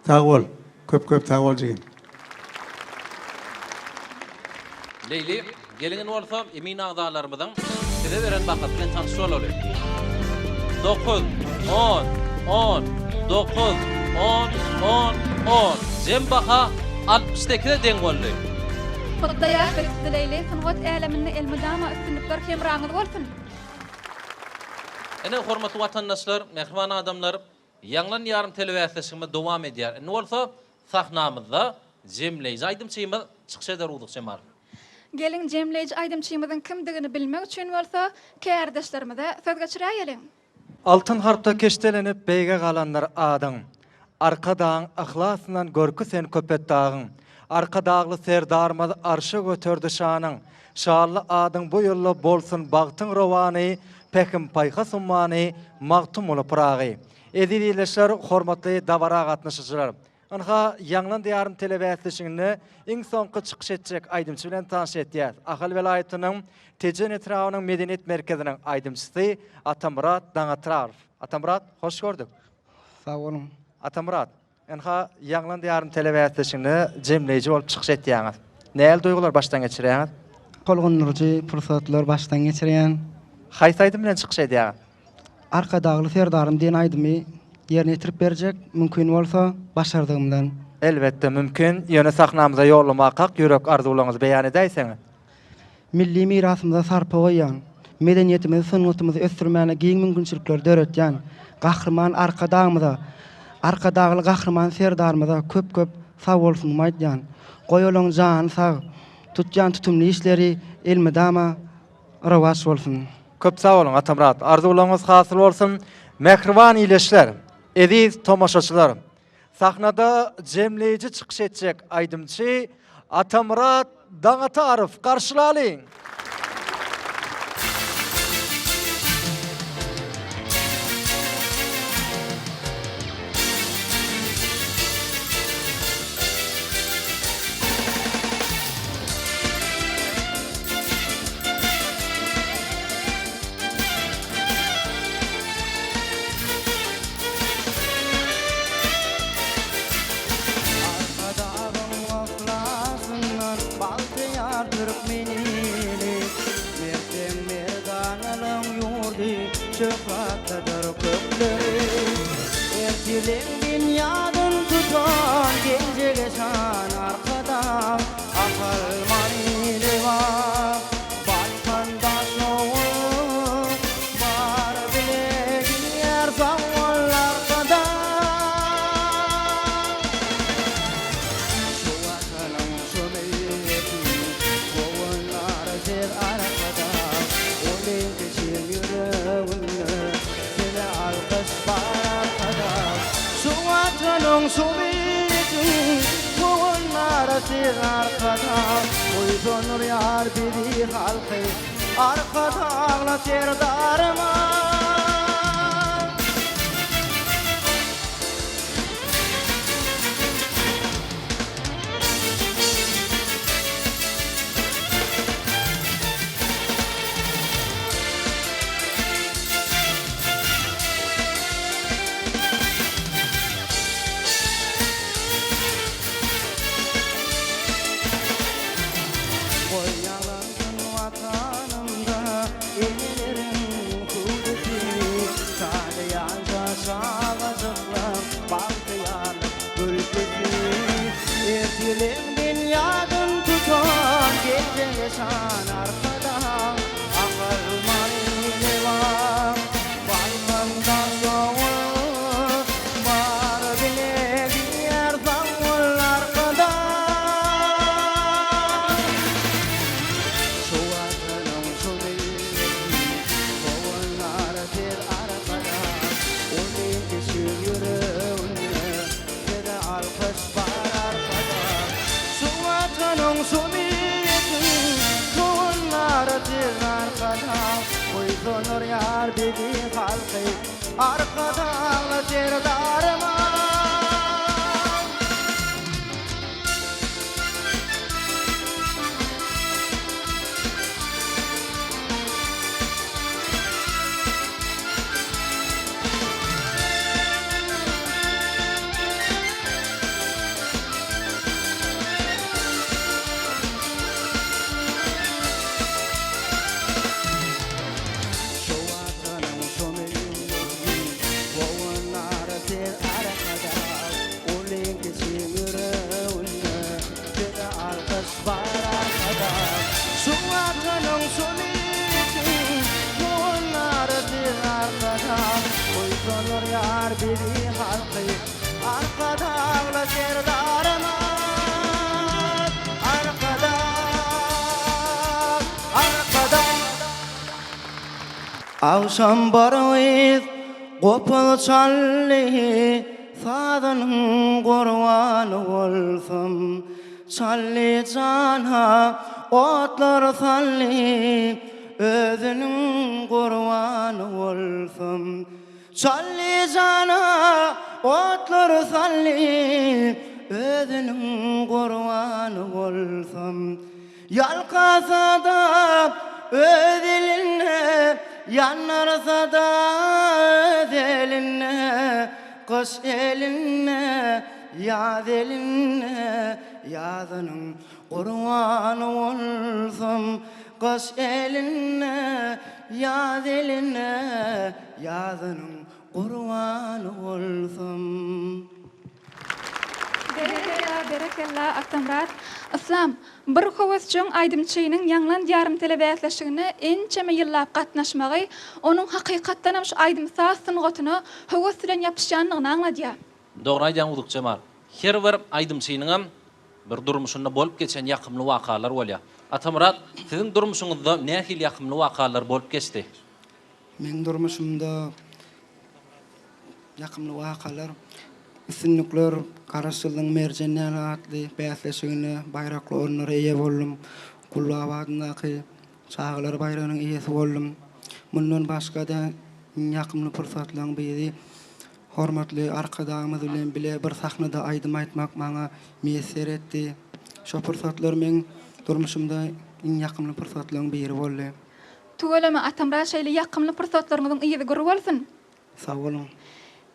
Sag bol. Köp köp sag bol jigim. Leýli, geliň indi bolsa emin agzalarymyzyň size beren bahasy bilen tanyş bolaly. Dokuz, on, on, dokuz, on, on, on. Jem baha 68-e deň boldy. Gutlaýas biz sizi Leýli, sungat äleminde elmydama üstünlikler hemraňyz bolsun! Ine, hormatly watandaşlar, mähriban adamlar, Ýaňlan ýarym telebäsleşigimiz dowam edýär. Indi bolsa sahnamyzda jemleýji aýdymçymyz çykyş eder Uzuk Jemal. Geliň jemleýji aýdymçymyzyň kimdigini bilmek üçin bolsa kärdeşlerimize söz geçiräýeliň. Altyn harpda keşdelenip beýge galandyr adyň. Arkadagyň yhlasyndan görki sen Köpetdagyň. Arkadagly Serdarymyz arşa göterdi şanyň. Şanly adyň bu ýylda bolsun bagtyň rowany, Pähim-paýhas ummany Magtymguly Pyragy. Eziz ildeşler, hormatly dabara gatnaşyjylar! Ynha, Ýaňlan Diýarym telebäsleşiginde iň soňky çykyş etjek aýdymçy bilen tanyş etýäs. Ahal welaýatynyň Tejen etrabynyň medeniýet merkeziniň aýdymçysy Atamyrat Daňatrarow. Atamyrat, hoş gördük! Sag boluň! Atamyrat, Ynha, Ýaňlan Diýarym telebäsleşiginde jemleýji bolup çykyş etýäňiz. Nähili duýgulary başdan geçirýäňiz? Tolgundyryjy pursatlary başdan geçirýän. Haýsy aýdym bilen çykyş edýäňiz? Arkadagly Serdarym diýen aýdymy ýerine ýetirip berjek, mümkin bolsa, başardygymdan. Elbetde, mümkin. Ýöne sahnamyza ýollamakak ýürek arzuwlaryňyzy beýan edäýseňiz. Milli mirasymyza sarpa goýýan, medeniýetimizi, sungatymyzy ösdürmäne giň mümkinçilikleri döretýän Gahryman Arkadagymyza, Arkadagly Gahryman Serdarymyza köp-köp sagbolsunymy aýdýan. Goý olaň jany sag, tutýan tutumly işleri elmydama rowaç bolsun! Köp sag boluň Atamyrat. Arzuwlaryňyz hasyl bolsun. Mähriban ildeşler, eziz tomaşaçylar! Sahnada jemleýji çykyş etjek aýdymçy Atamyrat Daňatarow garşylalyň! Arkadagyň yhlasyndan bagtyýar türkmen ili. Mertleň merdanalyň ýurdy, şöhratlydyr kökleri. Ertirleň binýadyn tutan geljege şan Arkadag, Ahal, Mary, Lebap, Balkan, Daşoguz, bar bile diýer sag bol Arkadag. Şu Watanyň, şu milletiň howandary siz Arkadag. Uly kiçiň ýüreginde size alkyş bar Arkadag. Şu Watanyň, şu milletiň howandary siz Arkadag. Buýsandyrýar bizi halky Arkadagly Serdarymyz. Goý ýaňlansyn Watanymda eneleriň hüwdüsi, Şadyýanja çagajyklaň bagtyýarlyk gülküsi. Ertiriň binýadyn tutan geljege şan Arkadag, Ahal, Mary, Lebap, Balkan, Daşoguz, bar bile diýer sag bol Arkadag. Şu Watanyň, şu milletiň howandary siz Arkadag. Uly kiçi ýüreginde size alkyş bar Arkadag. Şu Watanyň, şu milletiň howandary siz Arkadag. Buýsandyrýar bizi halky Arkadagly Serdarymyz. Şu Watanyň, şu milletiň howandary siz Arkadag. Ulyň kiçiň ýüreginde size alkyş bar Arkadag. Şu Watanyň, şu milletiň howandary siz Arkadag. Buýsandyrýar bizi halky Arkadagly Serdarymyz. Arkadag, Arkadag. Agşam bir gyz gopuz çaldy, Sazynyň gurbany bolsam. Çally jana otlar saldy, Özüniň gurbany bolsam. Çally jana otlar saldy, Özüniň gurbany bolsam. Ýalkasa-da öz elinde, Ýandyrsa-da öz elinde, Gyş elinde, ýaz elinde, Ýazynyň gurbany bolsam. Gyş elinde, ýaz elinde, Ýazynyň gurbany bolsam. Berekella berekella Atamyrat. Yslam, bir höwesjeň aýdymçynyň Ýaňlan Diýarym telebäsleşigine ençeme ýyllap gatnaşmagy onuň hakykatdanam şu aýdym-saz sungatyna höwes bilen ýapyşýanlygyny aňladýar. Dogry aýdýaň Uzukjemal. Her bir aýdymçynyňam bir durmuşynda bolup geçen ýakymly wakalar bolýar. Atamyrat, siziň durmuşyňyzda nähili ýakymly wakalar bolup geçdi? Meň durmuşymda. ýakymly wakalar, üstünlikler, Garaşsyzlygyň merjeni ýaly atly bäsleşiginde baýrakly orunlara eýe boldum. Gully Abadyndaky Çagalar baýragynyň eýesi boldum. Mundan başga-da iň ýakymly pursatlaryň biri hormatly Arkadagymyz bilen bile bir sahnada aýdym aýtmak maňa miýesser etdi. Şo pursatlar meň durmuşymda iň ýakymly pursatlaryň biri boldy. Tüweleme Atamyrat şeýle ýakymly pursatlaryňyzyň yzy gür bolsun! Sag boluň.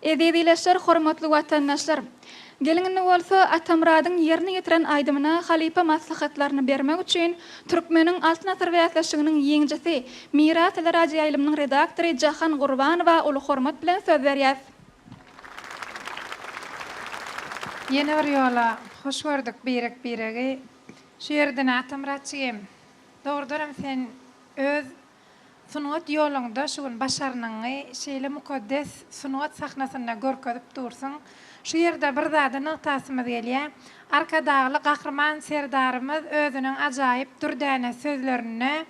Eziz ildeşler, hormatly watandaşlar! Geliň indi bolsa Atamyradyň ýerine ýetiren aýdymyna halypa maslahatlaryny bermek üçin Türkmeniň Altyn asyr bäsleşiginiň ýeňijisi, Miras teleradioýaýlymynyň redaktory Jahan Gurbanowa uly hormat bilen söz berýäs. Ýene bir ýola hoş gördük birek-biregi. Şu ýerden Atamyrat jigim, dogrudanam sen öz Sungat ýoluňda şu gün başarnygyňy şeýle mukaddes sungat sahnasynda görkezip dursuň. Şu ýerde bir zady nygtasymyz gelýär. Arkadagly Gahryman Serdarymyz özüniň ajaýyp dürdäne sözlerinde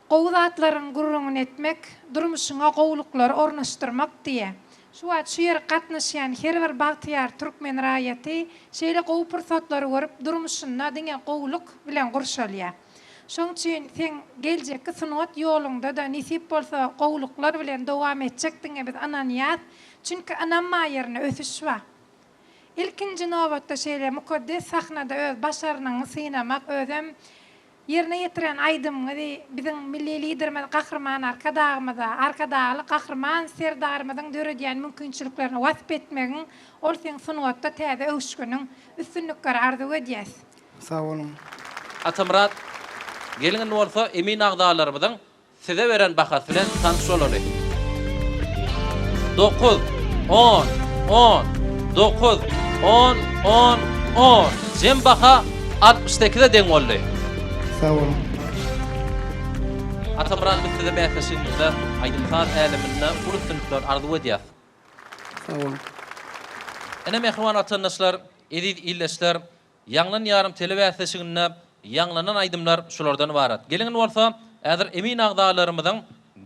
Gowy zatlaryň gürrüňini etmek, durmuşyňa gowulyklary ornaşdyrmak diýýär. Şu wagt şu ýere gatnaşýan her bir bagtyýar türkmen raýaty şeýle gowy pursatlary görüp durmuşynda diňe gowulyk bilen gurşalýar. Şoň üçin seň geljekki sungat ýoluňda-da nesip bolsa gowulyklar bilen dowam etjekdigiňe biz ynanýas. Çünki ynam bar ýerinde ösüş bar. Ilkinji nobatda şeýle mukaddes sahnada öz başarnygyňy synamak, özem ýerine ýetiren aýdymyňyzy biziň Milli Liderimiz Gahryman Arkadagymyza, Arkadagly Gahryman Serdarymyzyň döredýän mümkinçiliklerini wasp etmegiň ol seň sungatda täze öwüşginiň. Üstünlikleri arzuw edýäs. Sag boluň. Atamyrat, geliň indi bolsa emin agzalarymyzyň size beren bahasy bilen tanyş bolaly. Dokuz, on, on, dokuz, on, on, on. Jem baha 68-e deň boldy. Sag boluň. Atamyrat biz size bäsleşigimizde aýdym-saz äleminde uly üstünlikler arzuw edýäs. Sag boluň. Ine mähriban watandaşlar, eziz ildeşler, Ýaňlan ýarym telebäsleşiginde ýaňlanan aýdymlar şulardan ybarat. Geliň indi bolsa, häzir emin agzalarymyzyň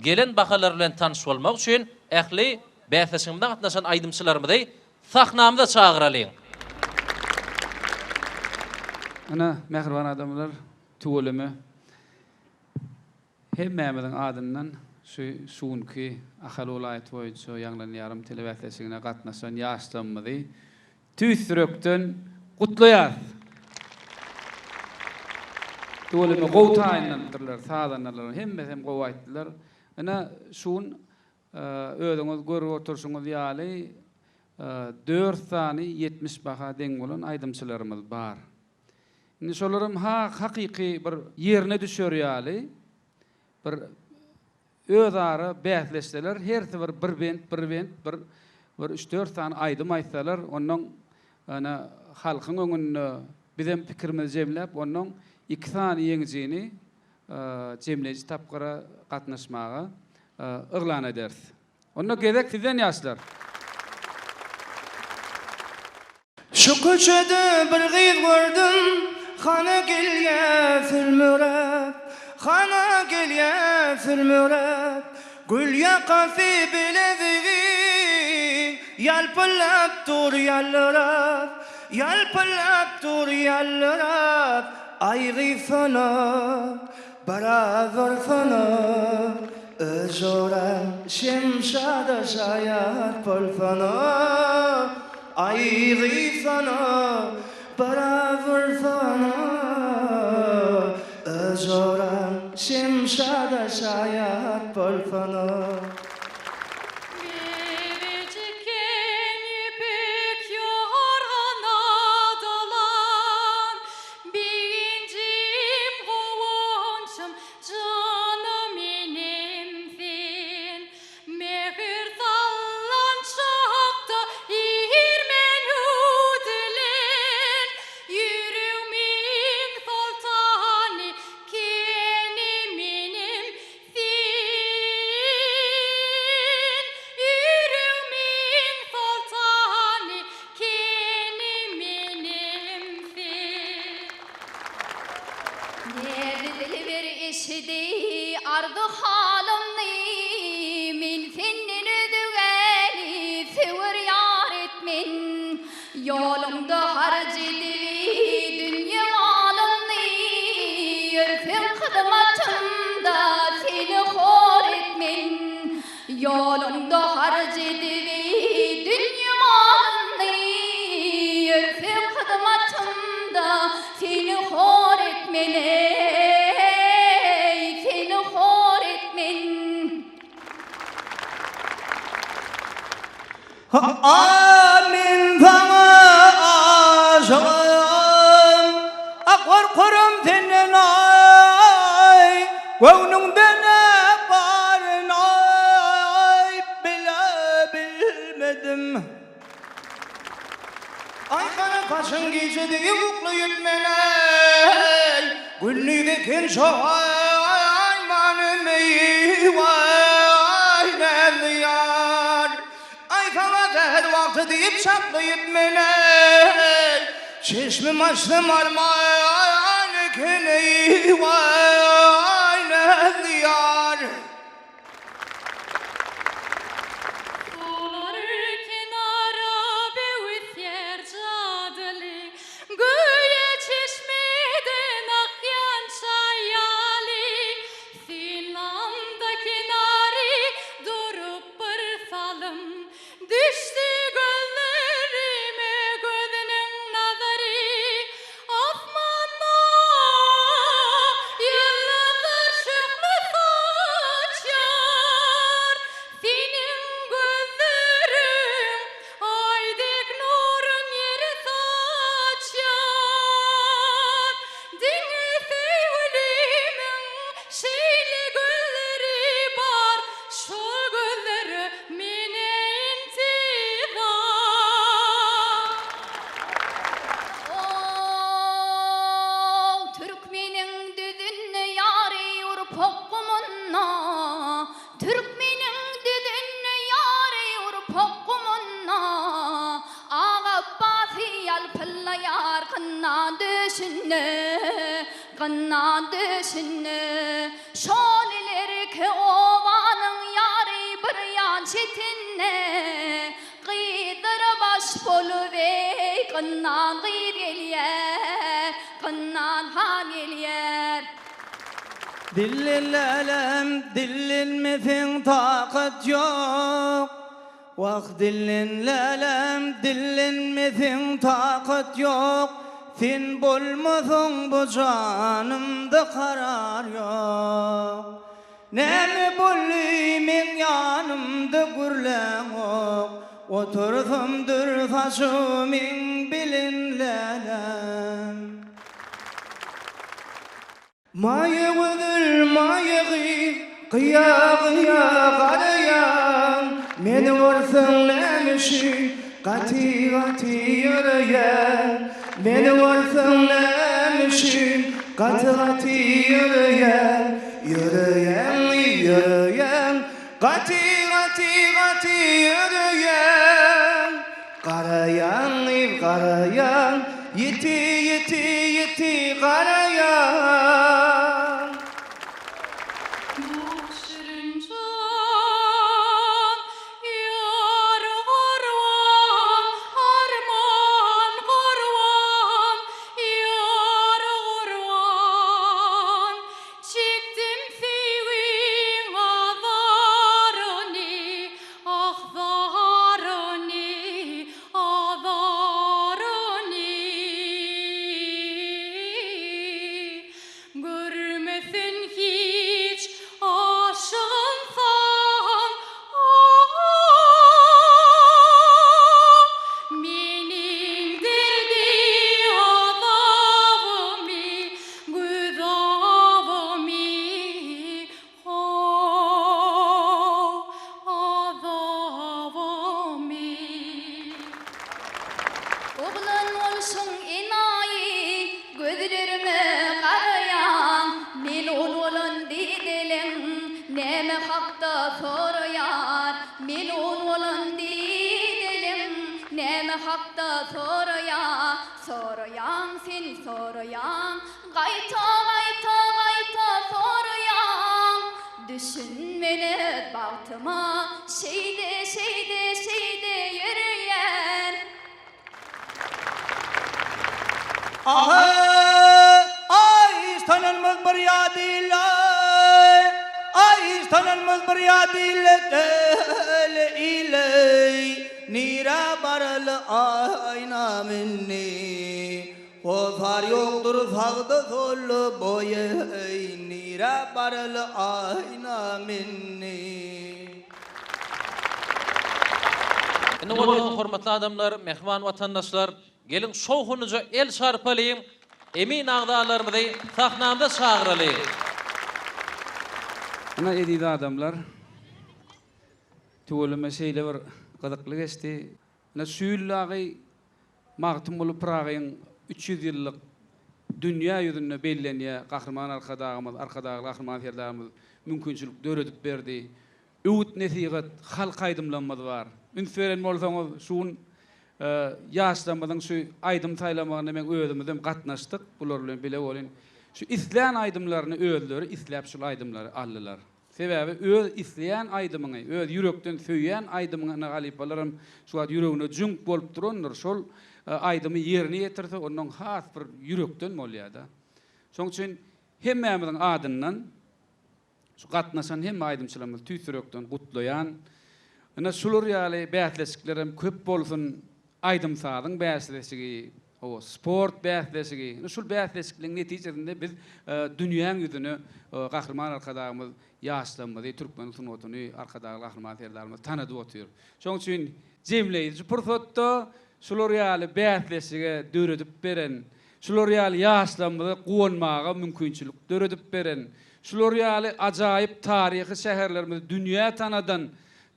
gelen bahalary bilen tanyş bolmak üçin ähli bäsleşigimize gatnaşan aýdymçylarymyzy sahnamyza çagyralyň. Ine, mähriban adamlar, tüweleme. Hemmämiziň adyndan şu şu günki Ahal welaýaty boýunça Ýaňlan ýarym telebäsleşigine gatnaşan ýaşlarymyzy tüýs ýürekden gutlaýarys! Tüweleme gowy taýynlanypdyrlar, sazandalaryň hemmesi hem gowy aýtdylar. Ine şu gün özüňiz görüp oturşyňyz ýaly dört sany 70 baha deň bolan aýdymçylarymyz bar. Indi şolaram ha hakyky bir ýerine düşer ýaly bir özara bäsleşseler, hersi bir bir bent, bir bent, bir bir üç-dört sany aýdym aýtsalar, onnoň ana halkyň öňünde bizem pikirimizi jemläp, onnoň iki sany ýeňijini jemleýji tapgyra gatnaşmaga yglan ederis. Onda gezek sizden ýaşlar. Şu köçede bir gyz gördüm, Hana gelýä sülmüräp, Hana gelýä sülmüräp. Gül ýakasy bilezigi, Ýalpyldap dur ýaldyrap, Ýalpyldap dur ýaldyrap. Aý gyzsana, Biraz dursana, öz joraň Şemşada şaýat bolsana, Aý gyzsana, biraz dursana, öz joraň Şemşada şaýat bolsana. Bebejikken ýüpek ýorgana dolan, Begenjim, guwanjym, janym enem sen. Mähir sallançakda irmän hüwdülen, Ýüregmiň soltany kenim enem sen. A men saňa aşygam, A gorkaram senden aý, Göwnüňde ne baryn aý, Bile bilmedim. Aý gara saçyň gije deý uklaýyp men-eý, Gündiz eken şogaý manymy waý näzli ýar. Aý saňa säher wagty diýip çaklaýyp men-eý, Çeşmim açsam arman eken-eý waý näzli ýar. Suwlar kenara böwüsýär jadyly, Göýä çeşmeden akýan çaý ýaly. Synlamda kenary durup bir salym, Düşdi gözlerime gözüniň nazary. Asmanda ýyldyzlar şöhle saçýar, Seniň gözleriň Aý dek nurun ýere saçýar. Diňe söýgülimiň şeýle gözleri bar, Şol gözlere men-ä intizar. Ow, türkmeniň düzünde ýary urpak gumunda, Türkmeniň düzünde ýary urpak gumunda, Ak Apbasy ýalpyllaýar gynna döşünde, Gynna döşünde. Şol ilerki obanyň ýary bir ýan çetinde, Gyzlar baş bolup eý, gynnan gyz gelýär, gynnan han gelýär. Dillen lälem, dillenmeseň takat ýok. Wah, dillen lälem, dillenmeseň takat ýok. Sen bolmasaň bu janymda karar ýok. Näme boldy meň ýanymda gürläňok Otursam dür saçymyň bilen läläm. Maýa gözel maýa gyz gyýa gyýa garaýaň Meni görseň näme üçin gaty gaty ýöreýäň Meni görseň näme üçin gaty gaty ýöreýäň Ýöreýäň ýöreýäň gaty gaty gaty ýöreýäň Garaýaň garaýaň ýiti ýiti ýiti garaýaň. Bu şirin jan Ýar gurban, arman gurban, ýar gurban. Çekdim söýgiň azaryny, ah zaryny, azaryny. Görmesin hiç aşyk ynsan, ah, Meniň derdi-azabymy, güzabymy, oh, azabymy. Oglan bolşuň enaýy, Gözlerime garaýaň, Melul bolan dideleň, Näme hakda soraýar? Melul bolan dideleň, Näme hakda soraýar? Soraýaň sen, soraýaň, Gaýta, gaýta, gaýta soraýaň. Düşünmen öz bagtyma, Şeýde, şeýde, şeýde ýöreýän. Aý, tanalmaz bir ýat ile, Aý, tanalmaz bir ýat ile, Däli ile, Nirä baraly aýnam indi? Hossar ýokdur sagda solda boýy, Nirä baraly aýnam indi? Indi bolsa hormatly adamlar, mähriban watandaşlar, geliň şowhunlyja el çarpalyň, emin agzalarymyzy sahnamyza çagyralyň. Ynha eziz adamlar, tüweleme şeýle bir gyzykly geçdi. Ynha şu ýyl dagy Magtymguly Pyragyň 300 ýyllyk dünýä ýüzünde bellenýär. Gahryman Arkadagymyz, Arkadagly Gahryman Serdarymyz mümkinçilik döredip berdi. Öwüt-nesihat, halk aýdymlarymyz bar. Üns beren bolsaňyz, şu gün ýaşlarymyzyň şu aýdym saýlamagyna meň özümizem gatnaşdyk, bular bilen bile welin, şu islän aýdymlaryny özleri isläp şul aýdymlary aldylar. Sebäbi öz isleýän aýdymyňy, öz ýürekden söýýän aýdymyňy ine halypalaram şu wagt ýüregine jüňk bolup durandyr, şol aýdymy ýerine ýetirse ondan has bir ýürekden bolýar-da. Şoň üçin hemmämiziň adyndan Şu gatnaşan hemme aýdymçylarymyzy tüýs ýürekden gutlaýan. Ine şular ýaly bäsleşiklerem köp bolsun. Aýdym-sazyň bäsleşigi, hawa, sport bäsleşigi. Ine şul bäsleşikleň netijesinde biz dünýäň ýüzüne Gahryman Arkadagymyz ýaşlarymyzy, türkmen sungatyny Arkadagly Gahryman Serdarymyz tanadyp otyr. Şoň üçin jemleýji pursatda şular ýaly bäsleşige döredip beren Şular ýaly ýaşlarymyza guwanmaga mümkinçilik döredip beren, şular ýaly ajaýyp taryhy şäherlerimizi dünýä tanadan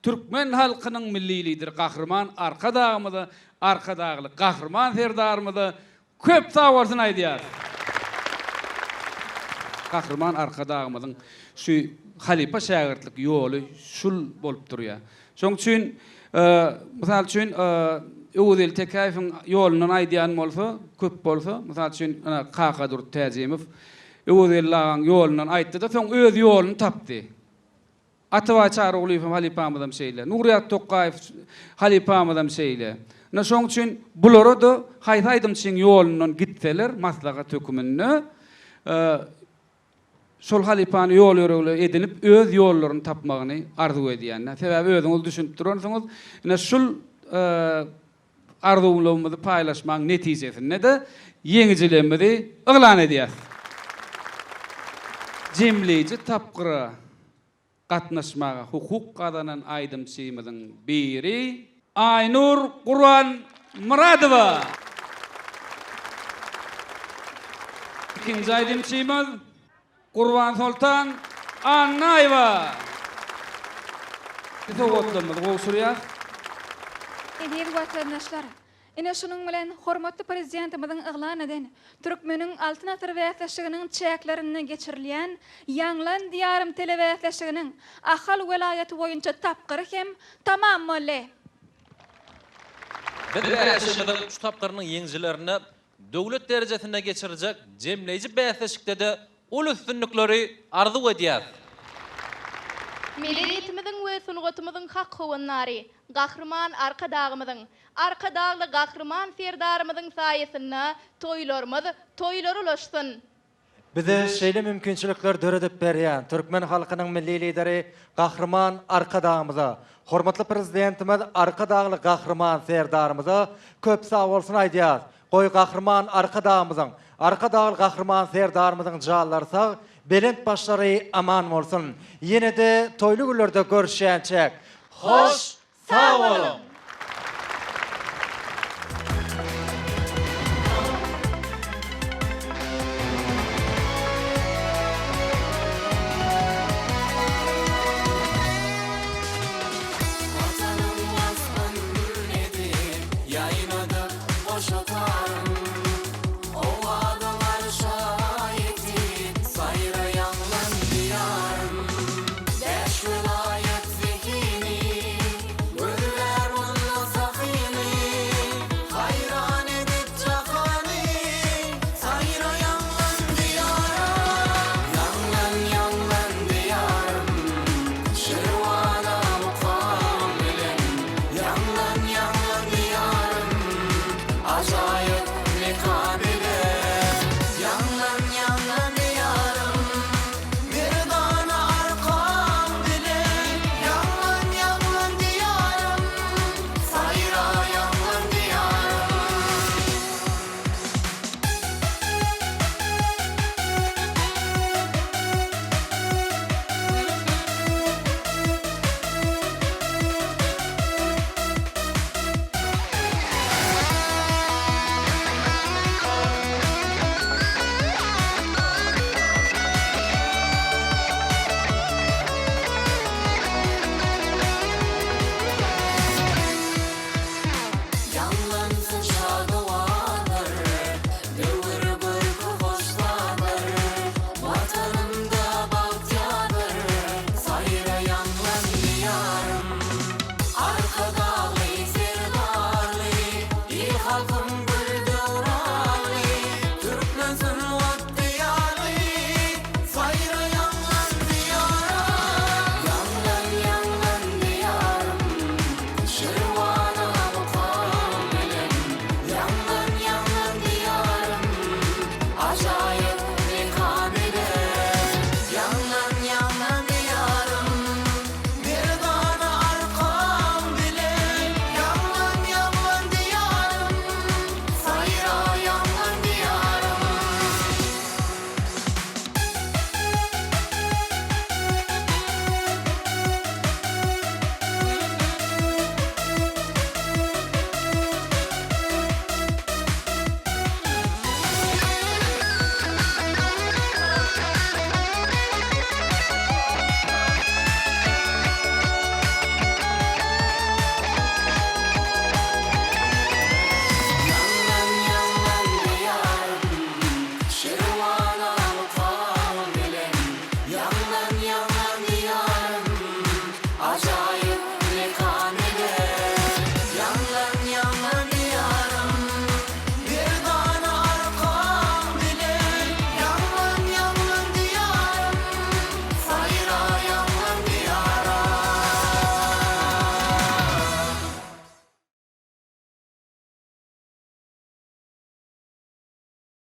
türkmen halkynyň Milli Lideri Gahryman Arkadagymyza, Arkadagly Gahryman Serdarymyza köp sagbolsun aýdýarys. Gahryman Arkadagymyzyň şu halypa-şägirtlik ýoly şul bolup durýar. Şoň üçin, mysal üçin, Öwezgeldi Tekäýewiň ýolundan aýdýan bolsa, köp bolsa, mysal üçin, ynha, Kakadurdy Täjimow Öwezgeldi agaň ýolundan aýtdy-da, soň öz ýoluny tapdy. Atabaý Çarygulyýew halypamyzam şeýle. Nurýat Tokgaýew halypamyzam şeýle. Ynha, şoň üçin bulara-da haýsy aýdymçyň ýolundan gitseler, maslahat höküminde, Şol halypany ýol-ýörelge edinip, öz ýollaryny tapmagyny arzuw edýän. Sebäbi özüňiz düşünip duransyňyz, ine şul arzuwlarymyzy paýlaşmagyň netijesinde-de ýeňijilerimizi yglan edýäs. Jemleýji tapgyra gatnaşmaga hukuk gazanan aýdymçymyzyň biri Aýnur Gurbanmyradowa. Ikinji aýdymçymyz Gurbansoltan Annaýewa. Sowgatlarymyzy gowşurýas. Eziz watandaşlar! Ine şunuň bilen hormatly Prezidentimiziň yglan eden Türkmeniň Altyn asyry bäsleşiginiň çäklerinde geçirilýän Ýaňlan Diýarym telebäsleşiginiň Ahal welaýaty boýunça tapgyry hem tamam boldy. Biz bäsleşigimiziň şu tapgyrynyň ýeňijilerine döwlet derejesinde geçiriljek jemleýji bäsleşikde-de uly üstünlikleri arzuw edýäris. Medeniýetimiziň we sungatymyzyň hak howandary Gahryman Arkadagymyzyň, Arkadagly Gahryman Serdarymyzyň saýasynda toýlarymyz toýlara ulaşsyn! Bize şeýle mümkinçilikler döredip berýän türkmen halkynyň Milli Lideri Gahryman Arkadagymyza, hormatly Prezidentimiz Arkadagly Gahryman Serdarymyza köp sagbolsun aýdýarys. Goý, Gahryman Arkadagymyzyň, Arkadagly Gahryman Serdarymyzyň janlary sag, belent başlary aman bolsun! Ýene-de toýly günlerde görüşýänçäk, hoş sag boluň!